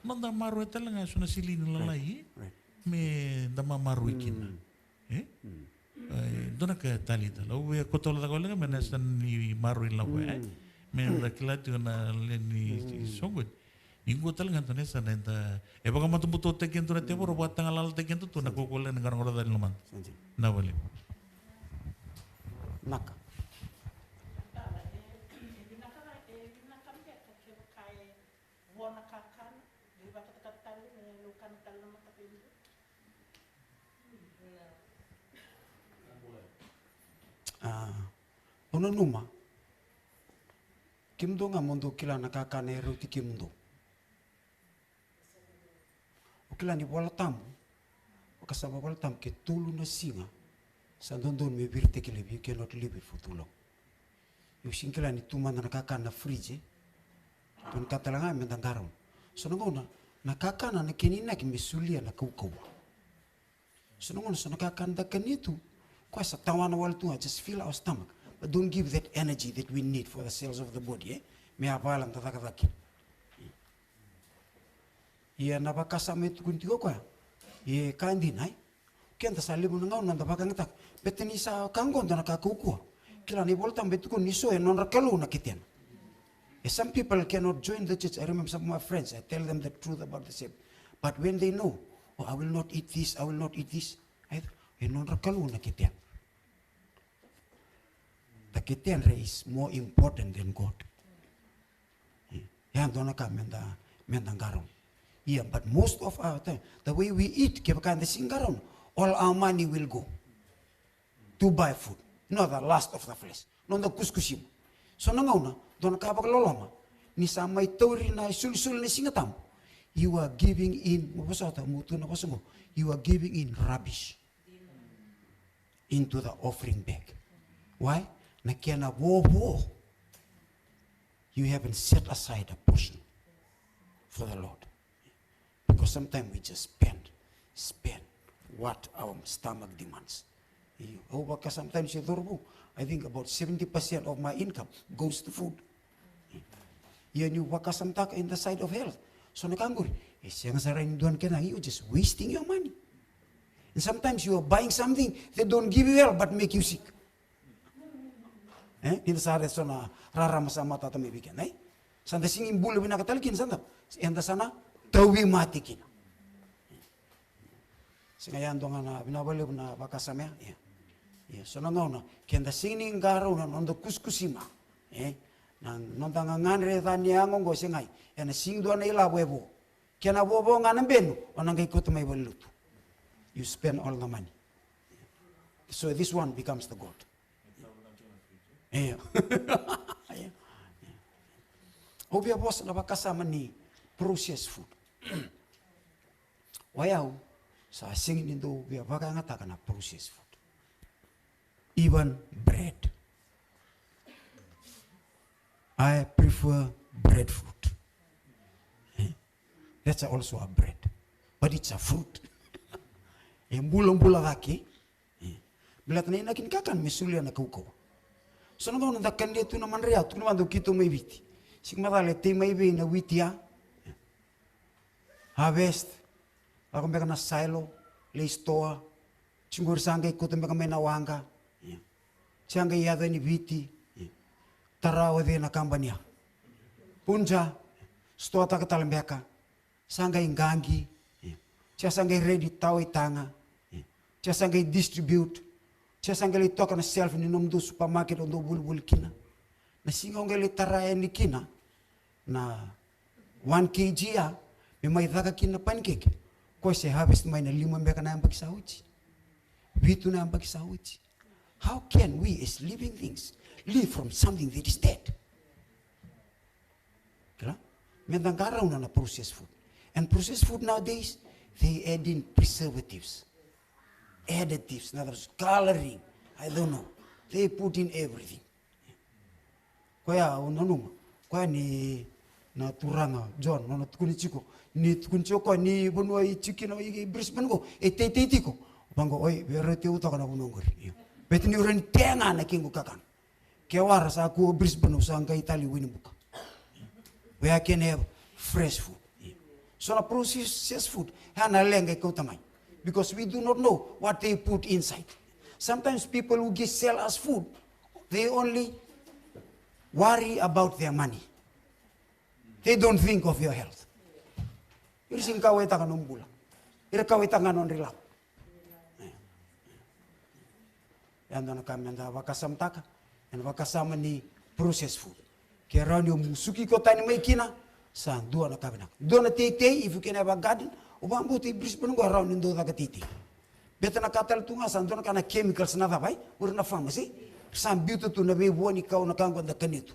Noda maroroya tale ga eso na silini lalai e. Meda mamaroroi kina. E? E dua na ka tale tale. Au via kotolacaka wale ga mai na yasana ni maroroi lavo e. Meda kila tiko na lewe ni soqoni. Ni qo tale ga dua na yasana eda, e vakamatabutotaki keda tu na tevoro, vakatagalalataki keda tu na kaukaua ni qaraqaravi ni lomada. Na vale. Naka. A, au nanuma kemudou ga mo dou kila na kakana e rauti kemudou. O kila ni Vola Tabu, vakasama Vola Tabu, ke tolu na siga sa dodonu me viritaki laivi, you cannot leave it for too long. Au sega ni kila ni tu mada na kakana na fridge e. Dua na ka tale ga meda qarauna. So na gauna na kakana na kena inaki me solia na kaukaua. So na gauna so na kakana da kania tu, koya sa tawana wale tu ga, just fill our stomach. But don't give that energy that we need for the cells of the body e. Me a vala da cakacaka kina. Ia na vakasama e tukuni tiko o koya, e ka dina e. Keda sa levu na gauna da vakayagataka, beta ni sa ka qo dua na ka kaukaua. Kila na iVola Tabu e tukuna ni so e nodra kalou na ketena. E, some people cannot join the church. I remember some of my friends, I tell them the truth about the same. But when they know, oh, I will not eat this, I will not eat this. E nodra kalou na ketena. The ketena is more important than God. E a dua na ka meda, meda qarauna. Ia, but most of our time, the way we eat, kevaka eda sega ni qarauna, all our money will go to buy food. You know, the lust of the flesh. Noda kusikusima. So na gauna, dua na ka vakaloloma, ni sa mai tauri na isolisoli ni Siga Tabu, you are giving in, mo vosota, mo tu na vosa qo, you are giving in rubbish into the offering bag. Why? Na kena vovo. You haven't set aside a portion for the Lord. Because sometimes we just spend, spend what our stomach demands. Io, au vaka sometimes e cauravou, I think about seventy percent of my income goes to food. Ia niu vakasamataka in the side of health, so na ka qori e sega sara ni dua na kena, you just wasting your money. And sometimes you are buying something that don't give you health but make you sick. E, ni da sa raica so na rarama sa matata mai vei keda, e? Sa da sega ni bula vinaka tale kina, sa da, eda sa na tauvimate kina. Sega, ya dua ga na, vinaka vakalevu na vakasama ya. Ia, ia, so na gauna keda sega ni qarauna na noda kusikusima, e, na noda gagadre ca ni yago qo, sega, ena sega dua na ilavo e vo. Kena vovo ga na benu, o na qai kauta mai valenilotu. You spend all the money. So this one becomes the gold. Io. Io. Au via vosa na vakasama ni processed food. O yau sa sega ni dau via vakayagataka na processed food. Even bread. I prefer bread food. Eh? That's also a bread. But it's a fruit. E bulabula cake. E. Baleta na inaki ni kakana me solia na kaukauwa. So na gauna da kania tu na madrai ya, tukuna vaqo, keitou mai Viti. Siga macala e tei mai vei na witi ya? Harvest. Lako beka na silo, lai stoa. Tiko qori sa qai kauta beka mai na waqa. Ia. Sa qai yaco yani Viti. Ia. Tara o cei na kabani ya? Punja. Stoataka tale beka. Sa qai qaqi. Ia. Sa sa qai ready, tawa i taga. Ia. Sa sa qai distribute. Sa sa qai lai toka na shelf ni nomudou supermarket o dou volivoli kina. Na siga o qai lai tara yani kina na one K G ya, me mai caka kina na pancake. Koya se harvest mai na lima beka na yabaki sa oti. Vitu na yabaki sa oti. How can we as living things live from something that is dead? Kila? Meda qarauna na processed food. And processed food nowadays, they add in preservatives, additives, in other words, coloring. I don't know. They put in everything. Koya au nanuma. Koya ni na turaga John, nona tukuni tiko. Ni tukuni tiko koya ni vanua i tiko kina i Brisbane qo, e teitei tiko. Vaqo, oi, veirauti au toka na vanua qori. Io. Beti ni ura ni tega na kequ kakana. Ke wara sa kua Brisbane, au sa qai tali Wainibuka. Where I can have fresh food. Io. So na processed food, ya na leqa e kauta mai. Because we do not know what they put inside. Sometimes people who give, sell us food, they only worry about their money. They don't think of your health. Ira sega ni kauwaitaka nomu bula. Ira kauwaitaka ga nodra ilavo. E dua na ka meda vakasamataka ena vakasama ni processed food. Ke rawa ni o musuki iko tani mai kina, sa dua na ka vinaka. Dua na teitei, if you can have a garden, o vakabauta i Brisbane qo e rawa ni dau caka teitei. Beta na ka tale tu ga sa dua na ka na chemicals na cava, e? O ira na pharmacy, sa biuta tu na veivua ni kau na ka qo da kania tu.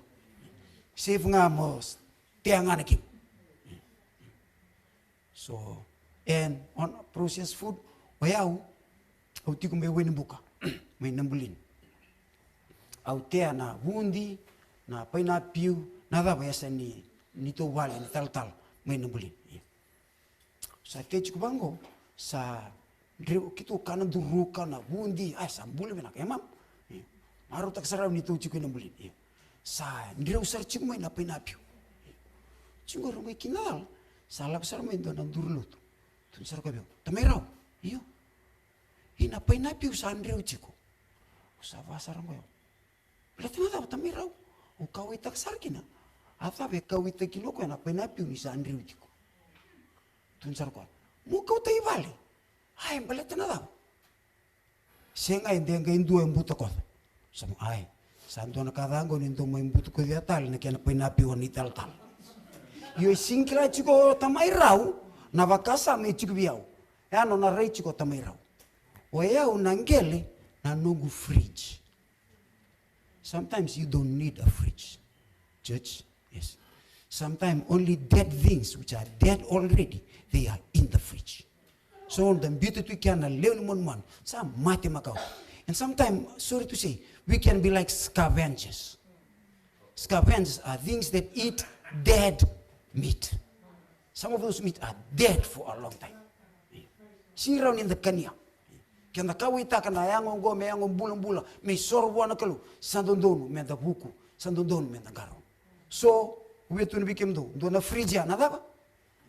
Safe ga mo tea ga na kemu. So, and on processed food, o yau, au tiko mai Wainibuka, mai Nabulin. Au tea na vudi, na painapiu, na cava e yasa ni, ni tou vale, ni talatala, mai Nabulin. Ia. Sa tea tiko vaqo, sa dreu, keitou kana duruka na vudi, a, sa bula vinaka, e mam. Ia. Marautaka sara au ni tou tiko i Nabulin. Ia. Sa dreu sara tiko mai na painapiu. Ia. Tiko qori mai kina cala, sa lako sara mai dua na duru lotu. Tukuna sara koya vei au, tamai Rau. Io. Ia na painapiu sa dreu tiko. Au sa vakasara qo au. Baleta na cava tamai Rau? Au kauwaitaka sara kina. A cava e kauwaitaki kina o koya na painapiu ni sa dreu tiko? Tukuna sara koya, mo kauta i vale. Ai, baleta na cava? Sega, e de qai dua e butakoca. Sa mo, ai, sa dua na ka ca qo ni dou mai butakocia tale na kena painapiu ni talatala. Io, e sega ni kila tiko o tamai Rau na vakasama e tiko vei au. E a nona rai tiko o tamai Rau. O yau na qele na noqu fridge. Sometimes you don't need a fridge. Church, yes. Sometimes only dead things which are dead already, they are in the fridge. So da biuta tu kina na lewe ni manumanu, sa mate makawa. And sometimes, sorry to say, we can be like scavengers. Scavengers are things that eat dead meat. Some of those meat are dead for a long time. Sega ni rawa ni da kania. Ke da kauwaitaka na yago oqo me yago bulabula, me isoro vua na Kalou, sa dodonu me da vuku, sa dodonu me da qarauna. So, au via tukuna vei kemudou, dua na fridge ya na cava?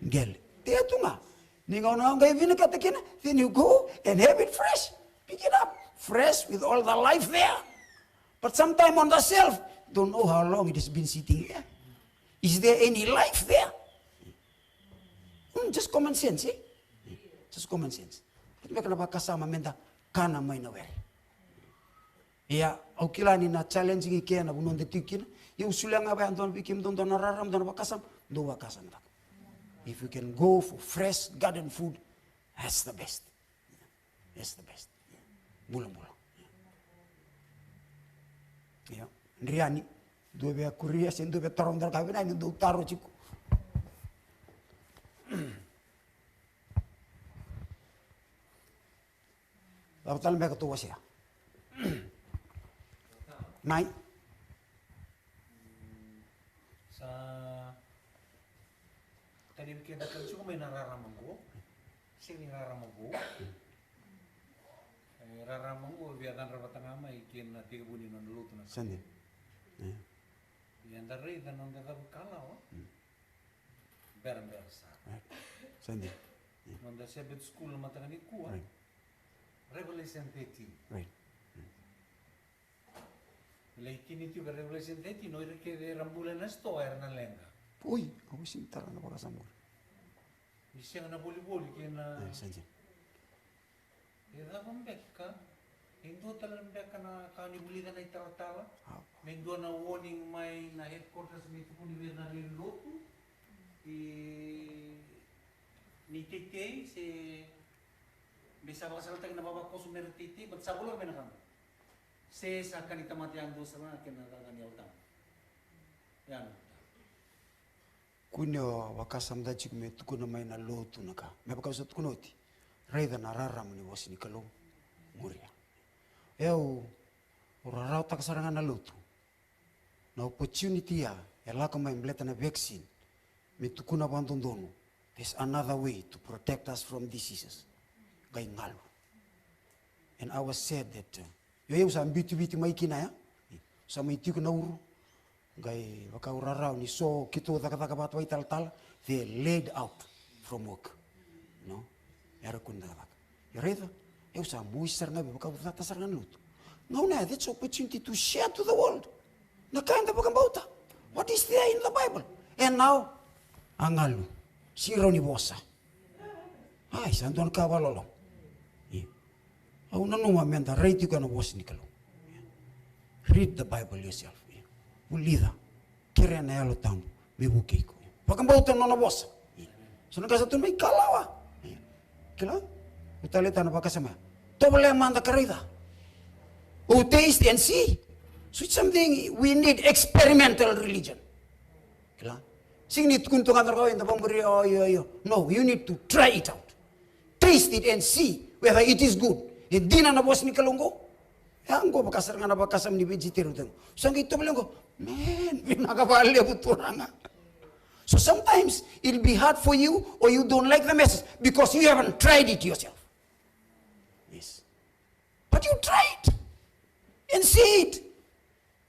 Qele. Tea tu ga. Ni gauna o qai vinakata kina, then you go and have it fresh. Pick it up. Fresh with all the life there. But sometime on the shelf, don't know how long it has been sitting there. Is there any life there? Hmm, just common sense, eh? Just common sense. Ena vaka na vakasama meda kana mai na were. Ia, au kila ni na challenging i ke na vanua da tiko kina. Ia au solia ga vei kemudou dua na rarama, dua na vakasama, dou vakasamataka. If you can go for fresh garden food, that's the best. That's the best. Bulabula. Io, Driani, dua via kuria se dua via taro, dua ka vinaka ni dou taro tiko. Cava tale beka tou wasea? Mai. Sa kani vei keda ka tiko mai na rarama qo. Sega ni rarama vou. E, rarama qo via cadra vata ga mai kei na tekivu ni nona lotu na Sa dina. Ia. Ia da raica noda cavu kalawa. Berabera sara. Right. Sa dina. Noda Sabbath school na mataka nikua. Right. Revelation thirteen. Right. Lai tini tiko ka Revelation thirteen, o ira kece era bula ena sitoa era na leqa. Oi, au sega ni tara na vakasama qori. Ni sega na volivoli kei na E, sa dina. E cava beka? E dua tale beka na ka ni vulica na italatala? A. Me dua na warning mai na headquarters me tukuni vei ira na lewe ni lotu. E, ni teitei se me sa vakasalataki na vavakoso me ra teitei, but sa voleka mai na ka qo. Se sa ka ni tamata yadua sara ga kei na cakacaka ni Yalo Tabu. Ia na. Kua ni o vakasamataka tiko me tukuna mai na lotu na ka. Me vaka au sa tukuna oti. Raica na rarama ni vosa ni Kalou. Muria. E au, au rarawataka sara ga na lotu. Na opportunity ya, e lako mai baleta na vaccine. Me tukuna vakadodonu. There's another way to protect us from diseases. Qai galu. And I was said that, uh, io, io, au sa biuti Viti mai kina ya. Sa mai tiko Nauru. Qai vaka au rarawa ni so keitou cakacaka vata vakaitalatala, they laid out from work. No? Era kua ni cakacaka. Ia raica, au sa mosi sara ga vei vaka au cata sara ga na lotu. Gauna ya, that's opportunity to share to the world. Na ka eda vakabauta. What is there in the Bible? And now, a galu. Sega ni rawa ni vosa. Ai, sa dua na ka vakaloloma. Io. Au nanuma meda rai tiko ena vosa ni Kalou. Read the Bible yourself. Io. Vulica. Kerea na Yalo Tabu me vukei iko. Io. Vakabauta na nona vosa. Io. So na ka sa tu mai kalawa. Io. Kila? Au taleitaka na vakasama. Tovolea mada ka raica. Oh, taste and see. So it's something we need experimental religion. Kila? Sega ni tukuni tu ga na ka eda vakamuria, io, io, io. No, you need to try it out. Taste it and see whether it is good. E dina na vosa ni Kalou qo. E a qo vaka sara ga na vakasama ni vegetarian tiko. Sa qai tovolea qo, man, vinaka vakalevu turaga. So sometimes it'll be hard for you or you don't like the message because you haven't tried it yourself. Yes. But you try it and see it.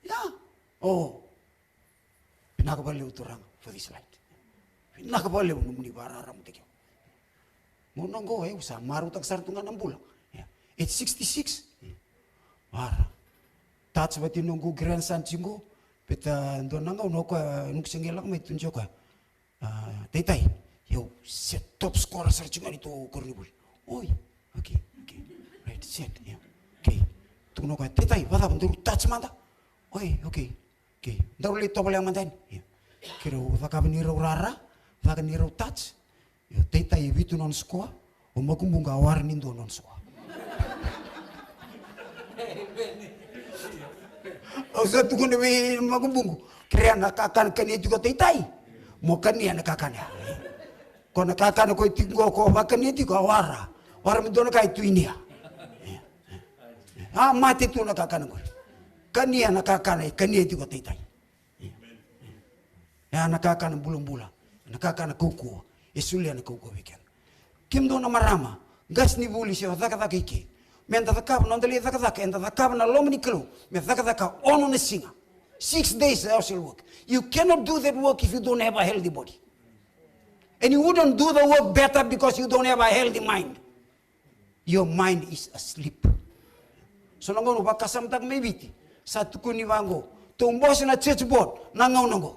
Yeah. Oh. Vinaka vakalevu turaga for this light. Vinaka vakalevu nomuni vakararamataki au. Gauna qo, e, au sa marautaka sara tu ga na bula. Yeah. At sixty-six. Vara. Touch vata noqu grandson tiko. Beta dua na gauna o koya, noqu se qai lako mai tu o koya. A, taitai. Io, se top scorer sara tiko ga ni tou koronivuli. Oi, okay, okay. Right, set, io. Okay. Tukuna o koya, taitai, vacava, daru touch mada. Oi, okay. Okay, daru lai tovolea mada yani. Io. Keirau cakava ni rau rara, caka ni rau touch. Io, taitai e vitu nona score, o makubuqu a wara ni dua nona score. Au sa tukuna vei makubuqu, kerea na kakana kania tiko taitai. Mo kania na kakana ya. Ko na kakana ko tiko qo ko vakania tiko a wara. Wara me dua na ka e tu i nia. A mate tu na kakana qori. Kania na kakana e kania tiko taitai. Ya na kakana bulabula, na kakana kaukauwa, e solia na kaukauwa vei keda. Kemudou na marama, qasenivuli se o cakacaka i ke. Meda cakava, noda lai cakacaka, eda cakava na loma ni Kalou, me cakacaka ono na siga. Six days thou shall work. You cannot do that work if you don't have a healthy body. And you wouldn't do the work better because you don't have a healthy mind. Your mind is asleep. So na gauna vakasamataka mai Viti, sa tukuni vaqo, tou bose na church board, na gauna qo.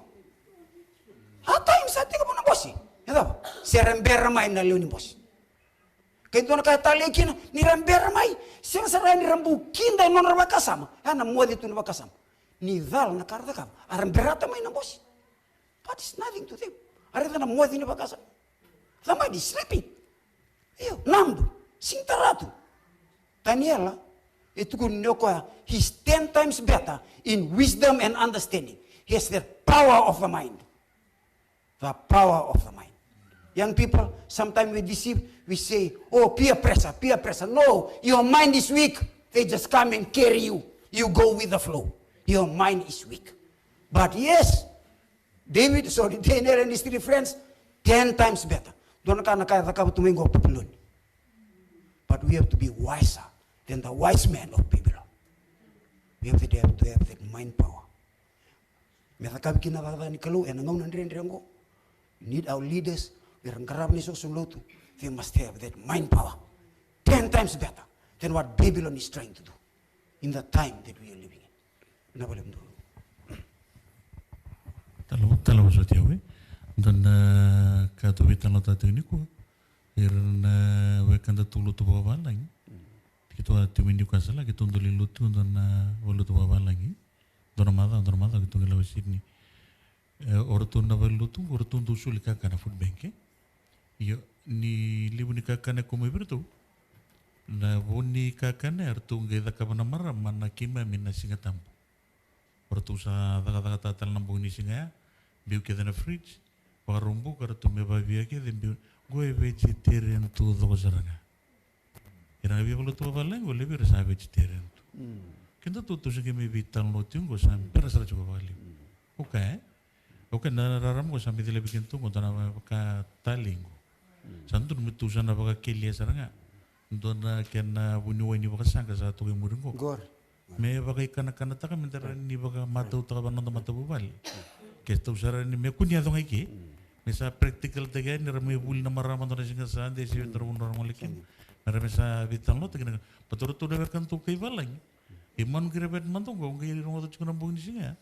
A time sa tekivu na bose. E cava? Se ra bera mai na lewe ni bose. Ke dua na ka e talei kina, ni ra bera mai, sega sara ni ra bau kida e nodra vakasama. Ya na moce tu na vakasama. Ni cala na ka ra cakava, a ra berata mai na bose. But it's nothing to them. A raica na moce ni vakasama. The mind is sleeping. Io, namdu, sega ni tara tu. Taniela, e tukuni o koya, he's ten times better in wisdom and understanding. He has the power of the mind. The power of the mind. Young people, sometimes we deceive, we say, oh, peer pressure, peer pressure. No, your mind is weak. They just come and carry you. You go with the flow. Your mind is weak. But yes, David, sorry, Daniel and his three friends, ten times better. Dua na ka na ka e cakava tu mai qo o Papiloni. We have to be wiser than the wise men of Babylon. We have to have, to have that mind power. Me cakavi kina na cakacaka ni Kalou ena gauna dredre oqo. Need our leaders, era qarava na isoqosoqo lotu, they must have that mind power ten times better than what Babylon is trying to do in the time that we are living in. Na vale mdu. Talo, talo sa tia we. Dua na ka tu vei talo tatu ni ko. Ira na wekada tu lotu vakavalagi. Keitou a tiko mai Newcastle, keitou dau lai lotu dua na vale lotu vakavalagi. Dua na macawa, dua na macawa keitou qai lako i Sydney. E, o ratou na vale lotu, o ratou dau soli kakana, food bank, e? Io, ni levu ni kakana e kau mai vei ratou. Na vo ni kakana e ratou qai cakava na marama na keimami na Siga Tabu. O ratou sa cakacakataka tale na bogi ni siga ya, biu kece na fridge, vakarau buka ratou me vavia kece, biu, qo e vegetarian tu coko sara ga. Ira na veivakalotutaki vakavalagi qo levu ira sa vegetarian tu. Keda tu, tou se qai mai veitalanoa tiko qo, sa bera sara tiko vakalevu. Okay. Okay, na rarama qo sa mai cilavi kina tu qo, dua na vaka talei qo. Sa dodonu me tou sa na vakakelia sara ga. Dua na kena vuniwai ni vakasaqa sa toka i muri qo. Qori. Me vakaikanakanataka, me da rawa ni vakamatautaka vua na noda matavuvale. Ke tou sa rawa ni me kua ni yaco ga i ke. Me sa practical-taki yani, ra mai vuli na marama dua na siga Sade, se dua na vanua ra gole kina. Me ra me sa veitalanoataki na ka. Baleta o ratou na wekadatou kai valagi. E manu greveti mada qo, qai rogoca tiko na bogi ni siga ya.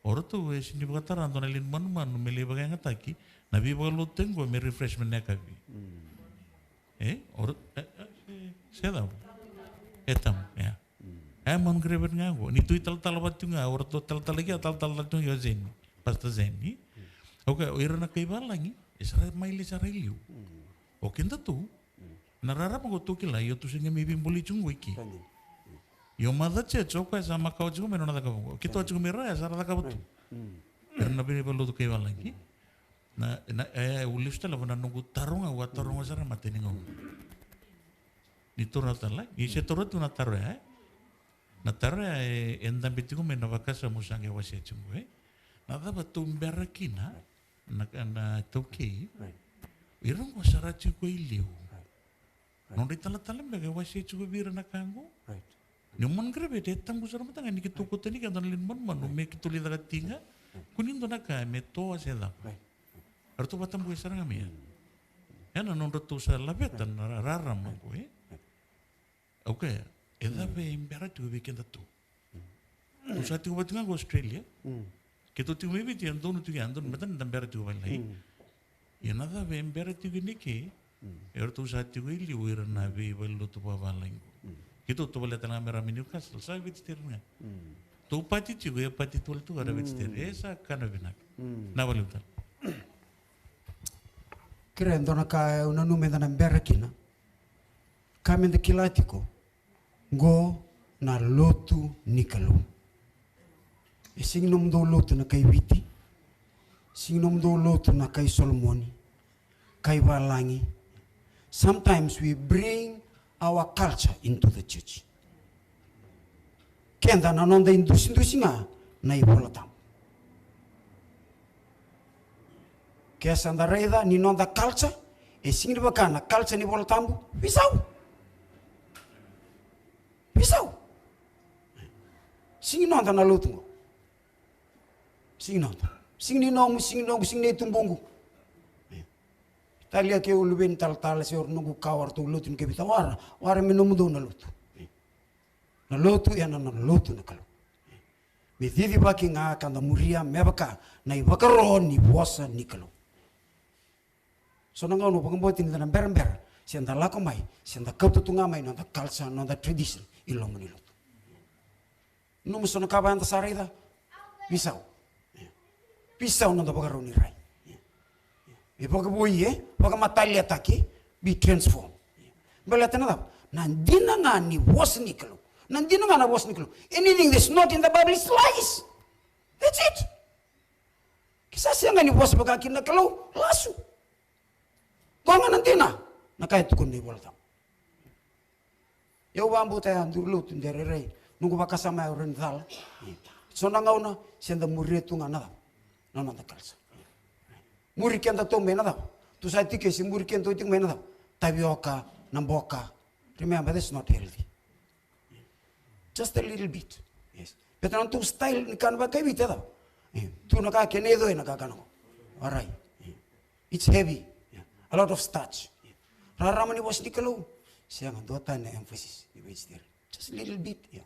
O ratou e sega ni vakatara dua na lewe ni manumanu me lai vakayagataki na veivakalotutaki qo me refreshment na yakavi. E, o ra-, e, e, se, se cava? E tabu, ia. E manu greveti ga qo. Ni tu i talatala vata tiko ga, o ratou talatala kea, talatala tale tiko ga o Zeni. Pastor Zeni. Okay, o ira na kai valagi, e sa ra maile sara i liu. O keda tu, na rarama qo tou kila, io tou se qai mai veibolei tiko qo i ke. Io mother church, o koya sa makawa tiko mai nona cakava qo. Keitou a tiko mai ra, e sa ra cakava tu. Ira na veivalutu kai valagi. Na, na, e, au lesu tale vua na noqu taro ga, au a taro ga sara mata ni gauna. Ni taro tale, ni se taro tu na taro ya, e. Na taro ya, e, e dabe tiko mai na vakasama au sa qai wasea tiko, e. Na cava tou bera kina, na, na taukei. Ira qo sa ra tiko i liu. Nodra italatala beka e wasea tiko vei ira na ka qo. Ni o manu greveti e tabu sara mata ga ni keitou kauta ni keda na lewe ni manumanu me keitou lai caka tiqa. Kua ni dua na ka me toa se cava. Eratou vakatabuya sara ga mai ya. Ena nodratou sa laveta na ra-, rarama qo, e. Okay, e cava e bera tiko vei kedatou? Tou sa tiko vata ga qo Australia. Keitou tiko mai Viti, e donu tiko ya, donu, baleta ni da bera tiko vakalailai. Ia na cava e bera tiko ni ke, eratou sa tiko i liu ira na veivalutu vakavalagi qo. Keitou tovolea tale ga me ra mai Newcastle, sa vegetarian ga. Tou pati tiko, e pati tu wale tu ga na vegetarian, e sa kana vinaka. Na valevu tale. Kere dua na ka au nanuma eda na bera kina. Ka meda kila tiko, qo na lotu ni Kalou. E sega ni nomudou lotu na kai Viti. Sega ni nomudou lotu na kai Solomoni. Kai valagi. Sometimes we bring our culture into the church. Keda na noda idusidusi ga na iVola Tabu. Ke sa da raica ni noda culture e sega ni vaka na culture ni Vola Tabu, veisau. Veisau. Sega ni noda na lotu qo. Sega ni noda. Sega ni nomu, sega ni noqu, sega ni tubuqu. Talia kei au luve ni talatala se o ira noqu kawa, o ratou lotu ni kevita, wara, wara me nomudou na lotu. Na lotu, ena na lotu na Kalou. Me cicivaki ga ka da muria me vaka na ivakaro ni vosa ni Kalou. So na gauna au vakabauta ni da na berabera se da lako mai, se da kauta tu ga mai noda culture, noda tradition i loma ni lotu. Nomu so na ka va eda sa raica, veisau. Veisau noda vakarau ni rai. E vakavoui, e vakamataliataki, be transformed. Baleta na cava? Na dina ga ni vosa ni Kalou. Na dina ga na vosa ni Kalou. Anything that's not in the Bible is lies. That's it. Ke sa sega ni vosa vaka kina na Kalou, lasu. Koya ga na dina na ka e tukuna na iVola Tabu. Au vakabauta ya, duru lotu de rairai. Noqu vakasama ya, au rairai ni cala. So na gauna se da muria tu ga na cava? Na noda culture. Muri kedatou mai na cava? Tou sa tiko, se muri kedatou tiko mai na cava? Tavioka, na boka. Remember, that's not healthy. Just a little bit. Yes. Baleta na nodatou style ni kana vakaiViti e cava? E, tu na ka kei na icoe na kakana qo. Warai. E. It's heavy. Yeah. A lot of starch. Yeah. Rarama ni vosa ni Kalou. Sega, duatani na emphasis ni vegetarian. Just a little bit. Yeah.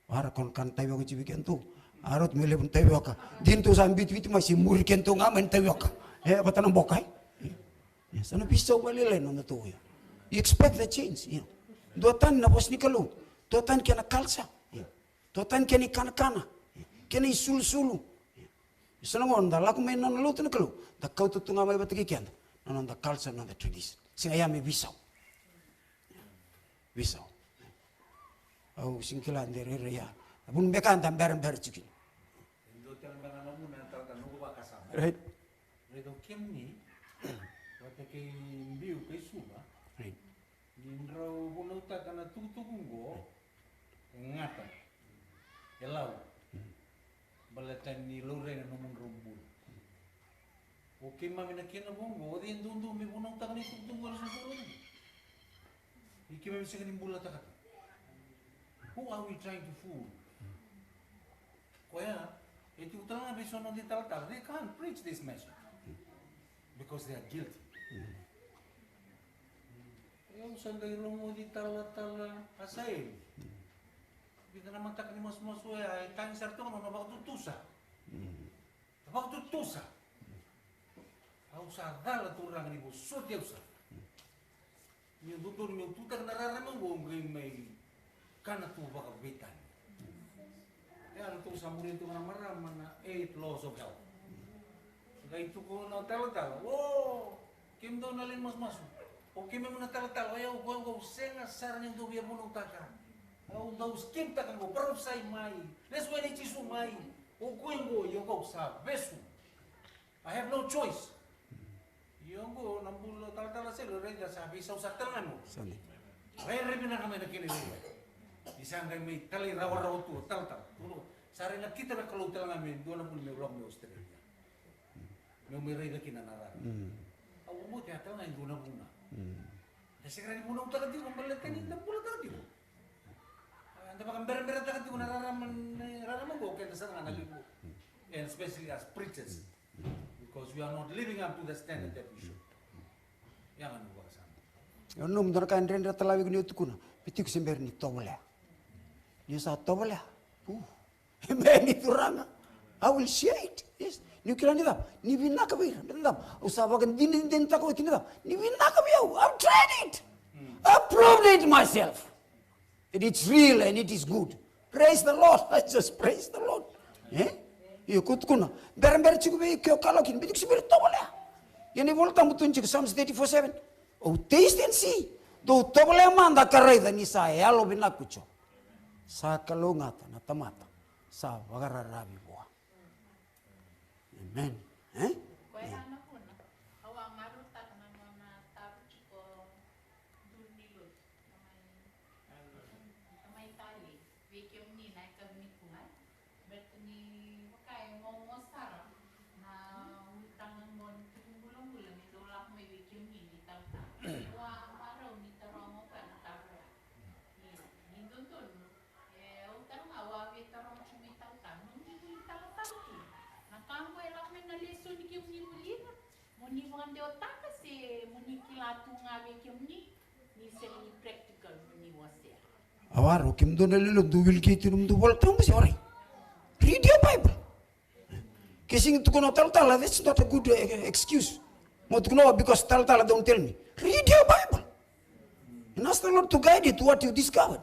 Warai, ko na kana tavioka tiko vei kedatou. A rauta me levu ni tavioka. Dina tou sa biuti Viti mai se muri kedatou ga mai na tavioka. E, vata na boka, e? Yeah. Yeah. Sa na veisau vakalailai na nodatou, yeah. You expect the change, yeah. Duatani na vosa ni Kalou. Duatani kena culture. Yeah. Duatani kena ikanakana. Yeah. Kena isulusulu. Yeah. Sa na gauna da lako mai na nona lotu na Kalou, da kauta tu ga mai vata kei keda na noda culture, na noda tradition. Sega ya me veisau. Veisau. Au sega ni kila de rairai ya. A vuna beka da berabera tiko kina. E dua tale beka na vuna e talatala, noqu vakasama. Right. Raica o kemuni vata kei Biu kei Suva. Right. Ni drau vunautaka na tukutuku qo, e gata, e lau. Baleta ni laurai na nomudrau bula. O keimami na kena vo qo, o cei e duadua me vunautaka na itukutuku qo, na sosola qo? I keimami sega ni bulataka tu. Who are we trying to fool? Koya e tiko tale ga vei so na noda italatala. They can't preach this message because they are guilty. Au sa qai rogoci talatala Asaeli. Vica na mataka ni masumasu oya, e tagi sara tu ga na nona vakatutusa. Na vakatutusa. Au sa cala, Turaga, ni vosoti au sara. Niu dodonu meu tutaka na rarama qo, qai mai kana tu vakaveitani. Ia, ratou sa muria tu ga na marama na eight laws of health. Qai tukuna o talatala, o, kemudou na lewe ni masumasu, o keimami na talatala, o yau, o yau, o yau sega sara ni dau via vunautaka. Au dau skiptaka qo, parofisai mai, lesu yani Jisu mai. O koya qo, io, qo au sa vesu. I have no choice. Io, qo na bula o talatala Selu, raica sa veisau sara tale ga mai. Sa dina. Rairai vinaka mai na kena iwaiwai. Ni sa qai mai talairawarawa tu o talatala. Tukuna, sa rai nakita na Kalou tale ga me dua na vuna meu lako mai Australia. Meu mai raica kina na rara. Mm. Au vakabauta ya tale ga e dua na vuna. Mm. E sega ni vunautaka tiko baleta ni da bulataka tiko. A, da vakaberaberataka tiko na rarama, na rarama qo, keda sara ga na levu. And especially as preachers, because we are not living up to the standard that we should. Ia ga na vakasama. Au nanuma dua na ka e dredre tale vei iko ni o tukuna, me tiko se bera ni tovolea. Ni o sa tovolea, uh, e bera ni Turaga, I will share it. Yes. Ni o kila ni cava? Ni vinaka vei ira. Ni cava? Au sa vakadinadinataka oti ni cava? Ni vinaka vei au. I've tried it. I've proved it myself. That it's real and it is good. Praise the Lord. I just praise the Lord. Eh? Io, ko tukuna, berabera tiko vei iko, ke o kalawa kina, me tiko se bera ni tovolea. Ia na iVola Tabu tukuna tiko, Psalms thirty-four seven. Oh, taste and see. Dou tovolea mada ka raica ni sa yalovinaka ko Jiova. Sa kalougata na tamata sa vakararavi vua. Amen. Eh? Koya na vuna au a marautaka na nona taro tiko duru ni lotu. Na mai, na mai talei vei kemuni na yakavi nikua. Baleta ni vaka e momo sara na ulutaga qo ni tukubulabula me dau lako mai vei kemuni na italatala. Au a marau ni taroga o koya na taro ya. Ni, ni dodonu, e, au taro ga, au a veitaroga tiko mai talatala. Nomuni vuli talatala tu. Na ka qo e lako mai na lesoni kemuni vulica. Mo ni vakadewataka se mo ni kila tu ga vei kemuni, ni sega ni practical mo ni wasea. Au a rau, kemudou na lewe ni lotu, dou wiliki tu nomudou Vola Tabu se warai? Read your Bible. Ke sega ni tukuna o talatala, that's not a good, eh, excuse. Mo tukuna, oh, because talatala don't tell me. Read your Bible. And ask the Lord to guide you to what you discovered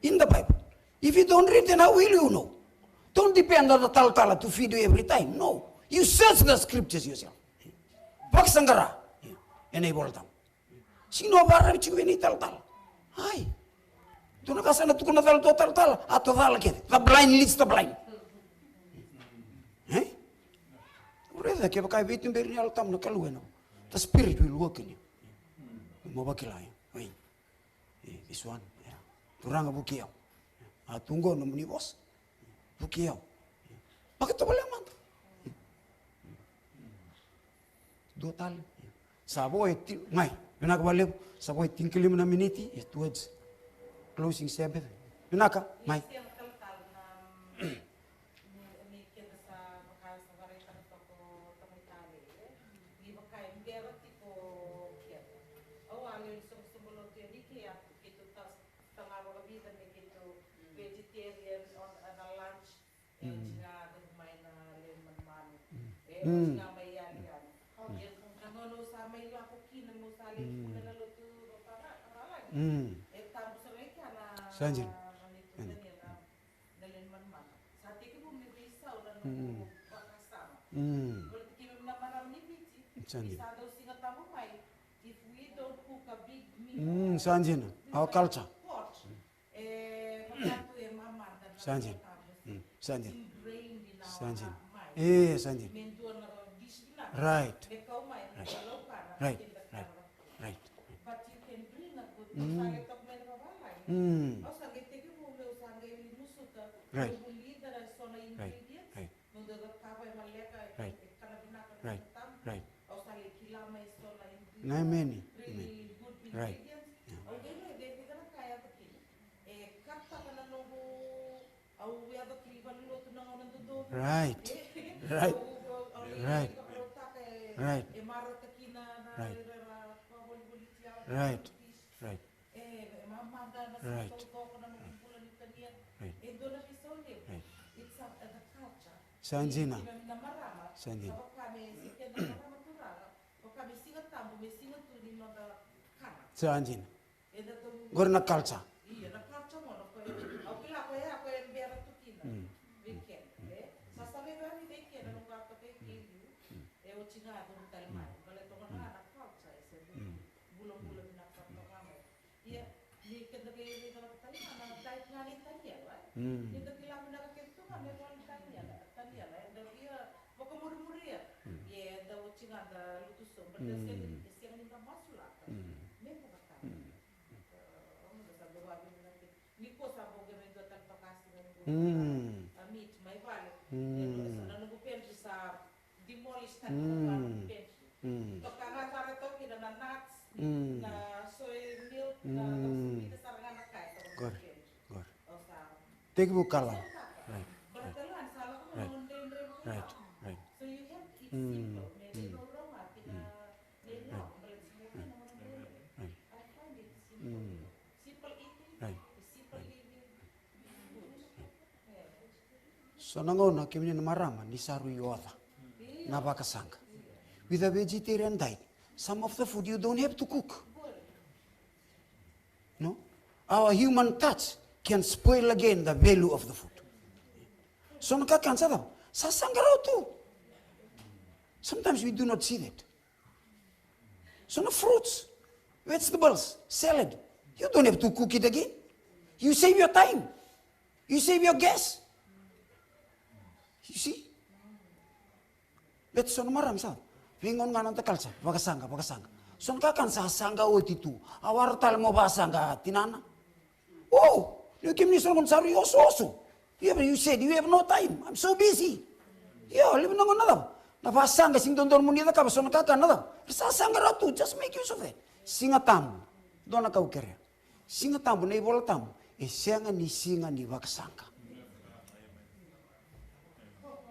in the Bible. If you don't read, then how will you know? Don't depend on the talatala to feed you every time. No. You search the scriptures yourself. Vakasaqara ena iVola Tabu. Sega ni o vakararavi tiko vei na italatala. Ai. Dua na ka sa na tukuna cala tu o talatala, a tu cala kece. The blind leads the blind. Eh? Raica, kevaka e veituberi ni Yalo Tabu na Kalou ena, the Spirit will work in you. Mo vakila, eh? Oi. Eh, this one, yeah. Turaga, vukei au. A tu qo nomuni vosa. Vukei au. Vakatovolea mada. Dua tale. Sa vo e ti-, mai. Vinaka vakalevu. Sa vo e tinikalima na miniti, e two words. Closing Sabbath. Vinaka, mai. Ni, ni keda sa vaka sa varaitaka toka o tamai tale, e? Ni vaka e bera tiko keda. Au a lewe ni soqosoqo lotu yani kei Atu, keitou ta, taga vakavica me keitou vegetarian on, on a lunch. E oti ga curu mai na lewe ni manumanu. E oti ga mai yali yani. E na gauna au sa mai lako kina, meu sa lai kune na lotu vavalagi. E tabu sara ga kea na, na neitou tania na na lewe ni manumanu. Sa tekivu me veisau na noqu vakasama. Baleta keimami na marama ni Viti, ni sa dau Siga Tabu mai, if we don't cook a big meal, mm, sa dina. Our culture. Pot, e, vakatu e mamada na Siga Tabu. Sa dina. Ingrained in our mind. E, sa dina. Me dua na dish vinaka. Right. Me kau mai, me kau laukana, right, right. Right. But you can bring a good, mm, sa lai toka mai na vavalagi. Mm. Au sa qai tekivu meu sa qai musuta, right, meu vulica na so na ingredients, right, right, meu dau cakava e maleka, right, e kana vinaka na, right, tabu. Right. Au sa lai kila mai so na ingredients. Na many, really, many, good, right, ingredients. Yeah. Au qai raica e vica na ka e yaco kina. E kataka na noqu Au yaco ki valenilotu na gauna dodonu. Right. Right. Au, au, au, right, vakarautaka e, right, e marautaka kina na, right, ira era vakavolivoliti au. Right. Right. E, e mamada na, right, sa taucoko na noqu bula ni tania. Right. E dua na veisau levu. Right. It's a, a, the culture. Sa dina. Ira na marama. Sa dina. Sa vaka me si keda marama turaga. Vaka me Siga Tabu, me siga tu ni noda kana. Sa dina. Qori na culture. Io, na culture qo, na koya, au kila koya, koya e bera tu kina. Mm. Weekend, e? Sa sara ga ni weekend, na noqu a toka i kei liu. E oti ga curu tale mai. Baleta qo na, na culture, e se bulabula vinaka toka mai. Ia, ni keda qai raica tale ga na diet ga ni Taniela, e? Ni da kila vinaka kece tu ga me voli Taniela, Taniela, eda via vakamurimuria. Ia, eda oti ga da lutu sobu, baleta e sega ni, e sega ni da masulaka. Me vakatau. Nikua sa bau qai mai dua tale toka siga ni bau a meet mai vale. E dua sa na noqu pantry sa demolish tale na noqu pantry. Toka ga sara toka kina na nuts, na soy milk, na, na sumida sara ga na ka e toka na noqu pantry. Au sa tekivu kala. Right. Baleta la ni sa lako na noqu dredre. Right. Right. So you have to eat simple. Me dei na ura mati na, na ila, baleta sa na noqu dredre. Right. I find it simple. Simple eating, right, simple living. So na gauna kemuni na marama ni sa rui oca na vakasaqa. With a vegetarian diet, some of the food you don't have to cook. No? Our human touch can spoil again the value of the food. So na kakana sa cava? Sa saqa rawa tu. Sometimes we do not see that. So na fruits, vegetables, salad, you don't have to cook it again. You save your time. You save your gas. You see? Baleta so na marama sa veigauna ga na noda culture, vakasaqa, vakasaqa. So na kakana sa saqa oti tu. A wara tale mo vakasaqa tinana. O, ni kemuni so na gauna sa rui osooso. You have, you said you have no time. I'm so busy. Io, levu na gauna na cava? Na vakasaqa sega ni dodonu mo ni cakava so na kakana na cava? Sa saqa rawa tu, just make use of that. Siga Tabu. Dua na ka au kerea. Siga Tabu, na iVola Tabu, e sega ni siga ni vakasaqa.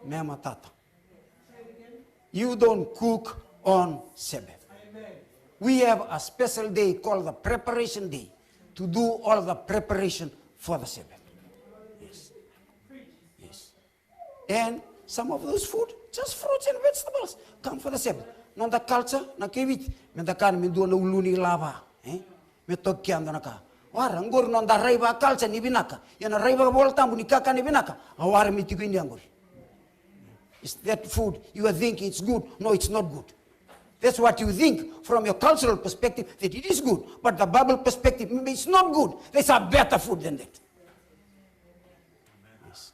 Me matata. You don't cook on Sabbath. We have a special day called the preparation day to do all the preparation for the Sabbath. Yes. Yes. And some of those food, just fruits and vegetables, come for the Sabbath. Noda culture na kai Viti, meda kana me dua na ulu ni lava, e? Me toki keda na ka. Wara, qori noda raiva culture ni vinaka. Ia na raiva Vola Tabu ni kakana ni vinaka, a wara me tiko i India qori. Is that food you are thinking it's good? No, it's not good. That's what you think from your cultural perspective, that it is good. But the Bible perspective, maybe it's not good. There's a better food than that. Yes.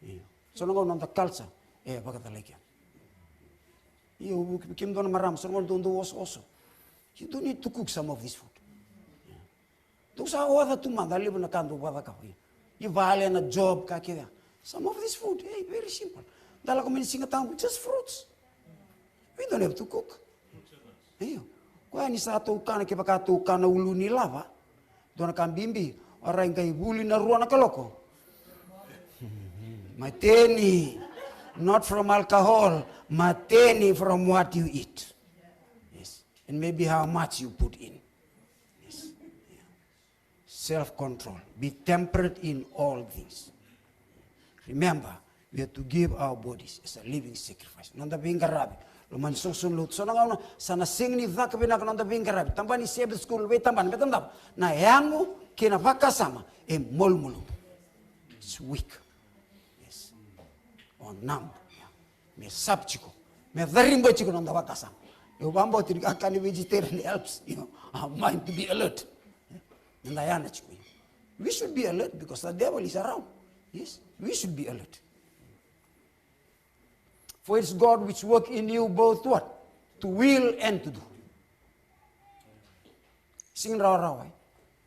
Io. So na gauna noda culture e vakacalai keda. Io, vuki, kemudou na marama, so na gauna dou, dou osooso. You don't need to cook some of this food. Io. Dou sa oca tu mada, levu na ka dou vakacakava. Io. I vale, na job, ka kece. Some of this food, hey, very simple. Da lako mai na Siga Tabu, just fruits. We don't have to cook. Io. Koya ni sa tou kana, kevaka tou kana ulu ni lava, dua na ka bibi, o rai qai vuli na rua na kaloko. Mateni, not from alcohol, mateni from what you eat. Yes. And maybe how much you put in. Yes. Yeah. Self-control. Be temperate in all things. Remember, we are to give our bodies as a living sacrifice. Noda veiqaravi. Loma ni soqosoqo lotu. So na gauna, sa na sega ni caka vinaka noda veiqaravi. Tabana ni Sabbath school, veitabana, me tabana. Na yago kei na vakasama e malumalumu. It's weak. Yes. O numb. Yeah. Me sharp tiko. Me cariba tiko noda vakasama. Eu vakabauta ni kakana vegetarian helps, you know, our mind to be alert. Noda yana tiko. We should be alert because the devil is around. Yes, we should be alert. For it's God which work in you both what? To will and to do. Sega ni rawarawa, e?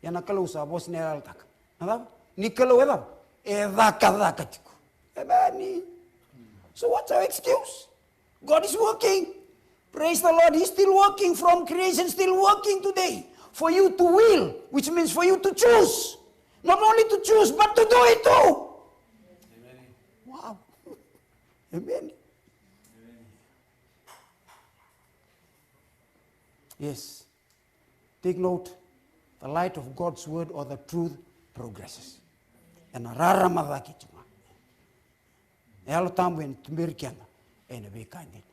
Ia na Kalou sa vosa na yalataka. Na cava? Ni Kalou e cava? E cakacaka tiko. Emeni. So what's our excuse? God is working. Praise the Lord. He's still working from creation, still working today. For you to will, which means for you to choose. Not only to choose, but to do it too. Wow. Amen. Yes. Take note, the light of God's word or the truth progresses. Ena rarama cake tiko ga. Yalo Tabu ena tuberi keda ena veika dina.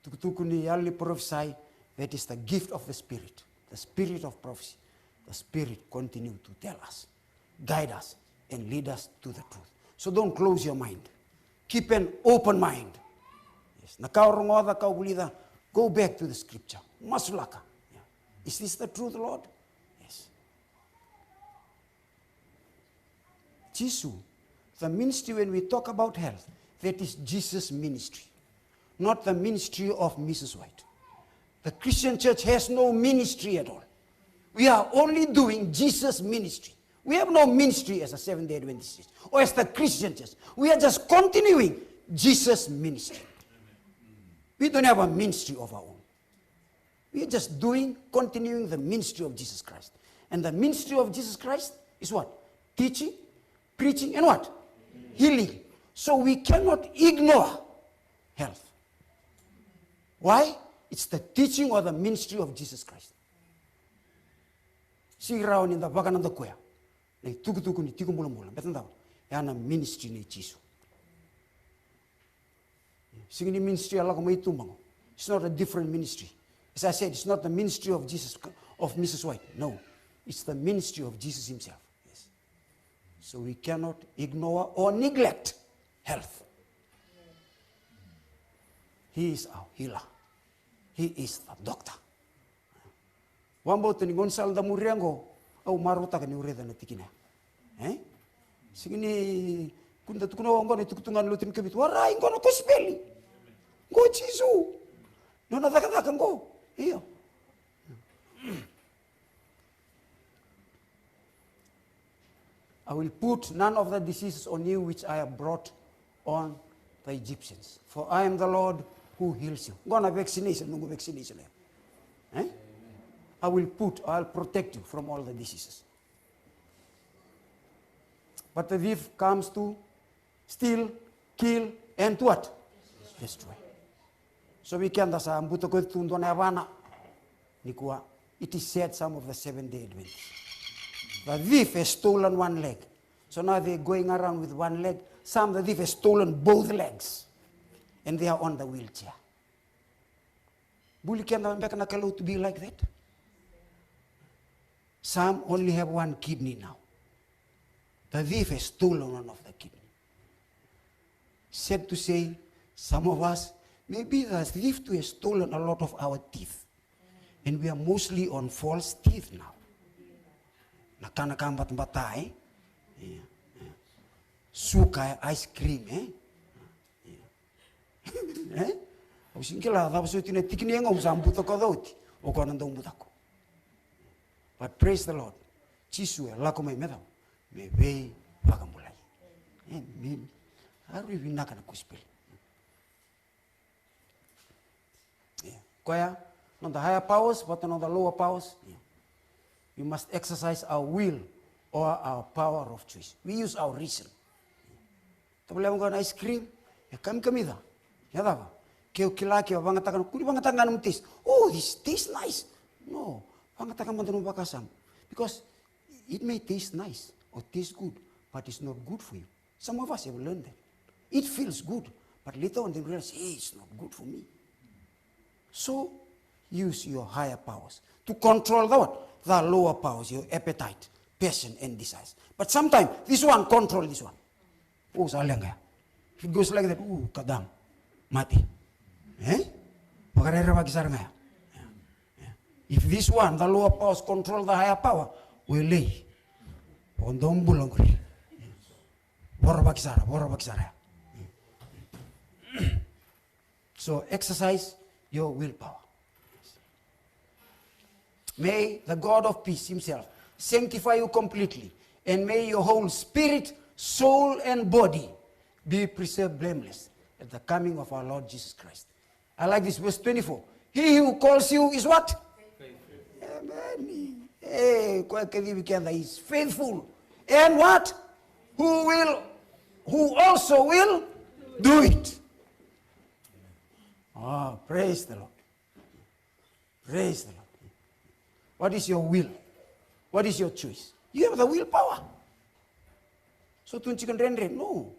Tukutuku ni yalo ni parofisai, that is the gift of the Spirit. The spirit of prophecy. The Spirit continue to tell us, guide us, and lead us to the truth. So don't close your mind. Keep an open mind. Yes. Na ka o rogoca, ka o vulica, go back to the scripture. Masulaka. Yeah. Is this the truth, Lord? Yes. Jisu, the ministry, when we talk about health, that is Jesus' ministry, not the ministry of Missus White. The Christian church has no ministry at all. We are only doing Jesus' ministry. We have no ministry as a Seventh-day Adventist church or as the Christian church. We are just continuing Jesus' ministry. We don't have a ministry of our own. We are just doing, continuing the ministry of Jesus Christ. And the ministry of Jesus Christ is what? Teaching, preaching, and what? Healing. So we cannot ignore health. Why? It's the teaching or the ministry of Jesus Christ. Sega ni rawa ni da vakanadakuya na itukutuku ni tiko bulabula, baleta na cava? Ya na ministry nei Jisu. Sega ni ministry a lako mai tuba qo. It's not a different ministry. As I said, it's not the ministry of Jesus, of Missus White. No, it's the ministry of Jesus himself. Yes. So we cannot ignore or neglect health. He is our healer. He is the doctor. Vakabauta ni gauna sara da muria qo, au marautaka niu raica na tikina ya. E? Sega ni kua ni da tukuna, o, qo na itukutuku ga ni lotu ni Kavitu. Warai, qo na kosipeli. Qo o Jisu. Nona cakacaka qo. Io. I will put none of the diseases on you which I have brought on the Egyptians. For I am the Lord who heals you. Qo na vaccination, noqu vaccination ya. E? I will put, I'll protect you from all the diseases. But the thief comes to steal, kill, and to what? Destroy. So vei keda sa butakoci tu dua na yavana nikua, it is said some of the Seventh-day Adventists. The thief has stolen one leg. So now they're going around with one leg. Some the thief has stolen both legs. And they are on the wheelchair. Buli keda beka na Kalou to be like that? Some only have one kidney now. The thief has stolen one of the kidney. Sad to say, some of us, maybe the thief too has stolen a lot of our teeth. And we are mostly on false teeth now. Na ka, na ka batabata, e? Io, io. Suka, e, ice cream, e? Io. E? Au sega ni kila cava soti na tikina qo au sa butakoca oti. O koya na dau butako. But praise the Lord. Jisu e lako mai me cava? Me veivakabulai. Emeni. A rui vinaka na kosipeli. Io. Koya, On the higher powers, but on the lower powers, yeah. We must exercise our will or our power of choice. We use our reason. Tavale, au qo na ice cream, e kamikamica. Ia cava? Ke o kila, ke o vagataka, na kua ni vagataka ga nomu taste. Oh, this tastes nice. No, vagataka mada nomu vakasama. Because it may taste nice or taste good, but it's not good for you. Some of us have learned that. It feels good, but later on they realize, hey, it's not good for me. So, use your higher powers to control the what? The lower powers, your appetite, passion, and desires. But sometimes, this one control this one. Oh, sa leqa ya. If it goes like that, ooh, kadam. Mate. Eh? Vakarerevaki sara ga ya. Yeah. Yeah. If this one, the lower powers control the higher power, welei. O dou bula qori. Voravaki sara, voravaki sara. So exercise your willpower. May the God of peace himself sanctify you completely, and may your whole spirit, soul, and body be preserved blameless at the coming of our Lord Jesus Christ. I like this, verse twenty-four. He who calls you is what? Amen. E, koya e kacivi keda is faithful. And what? Who will, who also will do it. Oh, praise the Lord. Praise the Lord. What is your will? What is your choice? You have the willpower. So tu ni tiko dredre, no.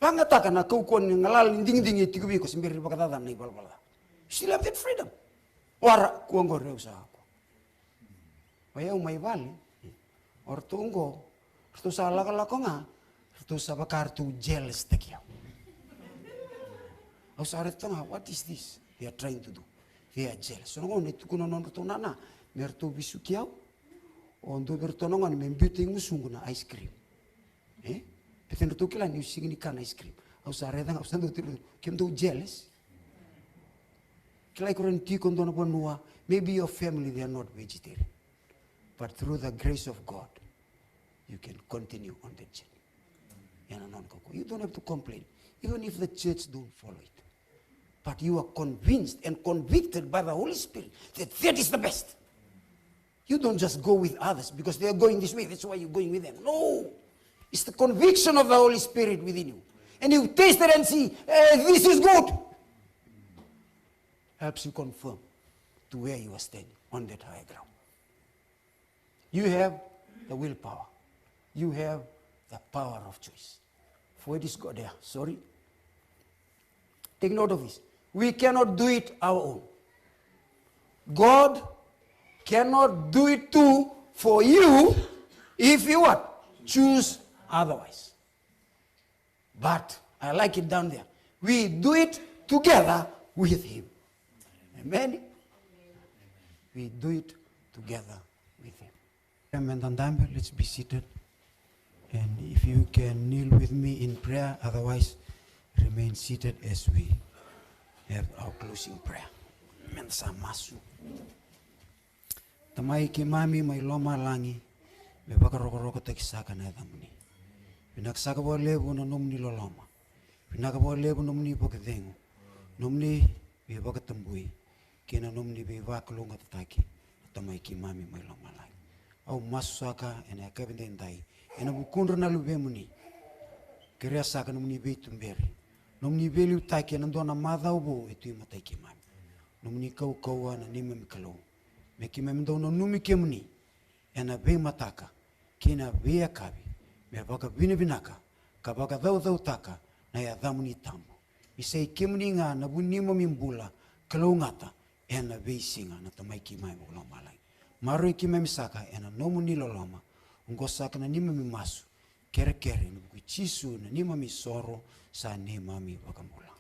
Vagataka na kaukauwa ni galala ni digidigi e tiko vei iko se bera ni vakacacana na ivalavala ca. You still have that freedom. Wara, kua qori, au sa kua. O yau mai vale, o ratou qo, ratou sa lakolako ga, ratou sa vaka ratou jealous-taki au. Au sa raica toka ga, what is this they are trying to do? They are jealous. So na gauna e tukuna o nodratou nana me ratou vesuki au, o dua vei iratou na gone me biuta i gusuqu na ice cream. E? Baleta ni ratou kila niu sega ni kana ice cream. Au sa raica ga, au sa dau tukuna, kemudou jealous? Kila, iko rawa ni tiko e dua na vanua, maybe your family, they are not vegetarian. But through the grace of God, you can continue on the journey. Ena nona kaukauwa. You don't have to complain, even if the church don't follow it. But you are convinced and convicted by the Holy Spirit that that is the best. You don't just go with others because they are going this way, that's why you're going with them. No. It's the conviction of the Holy Spirit within you. And you taste it and see, eh, this is good. Helps you confirm to where you are standing on that high ground. You have the willpower. You have the power of choice. For it is God, yeah, sorry. Take note of this. We cannot do it our own. God cannot do it too for you if you what? Choose otherwise. But I like it down there. We do it together with him. Amen. We do it together with him. Amen. Let's be seated. And if you can kneel with me in prayer, otherwise remain seated as we have our closing prayer. Meda sa masu. Tamai keimami mai lomalagi, me vakarokorokotaki saka na yacamuni. Vinaka saka vakalevu na nomuni loloma. Vinaka vakalevu nomuni vakacegu. Nomuni veivakatabui kei na nomuni veivakalougatataki, na Tamai keimami mai lomalagi. Au masu saka ena yakavi edaidai ena vukudra na luvemuni. Kerea saka nomuni veituberi, nomuni veiliutaki ena dua na macawa vou e tu e matai keimami. Nomuni kaukauwa na neimami Kalou, me keimami dau nanumi kemuni ena veimataka kei na veiyakavi, me vakavinavinaka ka vakacaucautaka na yacamuni tabu. Ni sa i kemuni ga na vu ni neimami bula kalougata ena veisiga, na Tamai keimami mai lomalagi. Maroroi keimami saka ena nomuni loloma. Oqo saka na neimami masu, kerekere ena vuku i Jisu na neimami isoro, sa neimami iVakabula.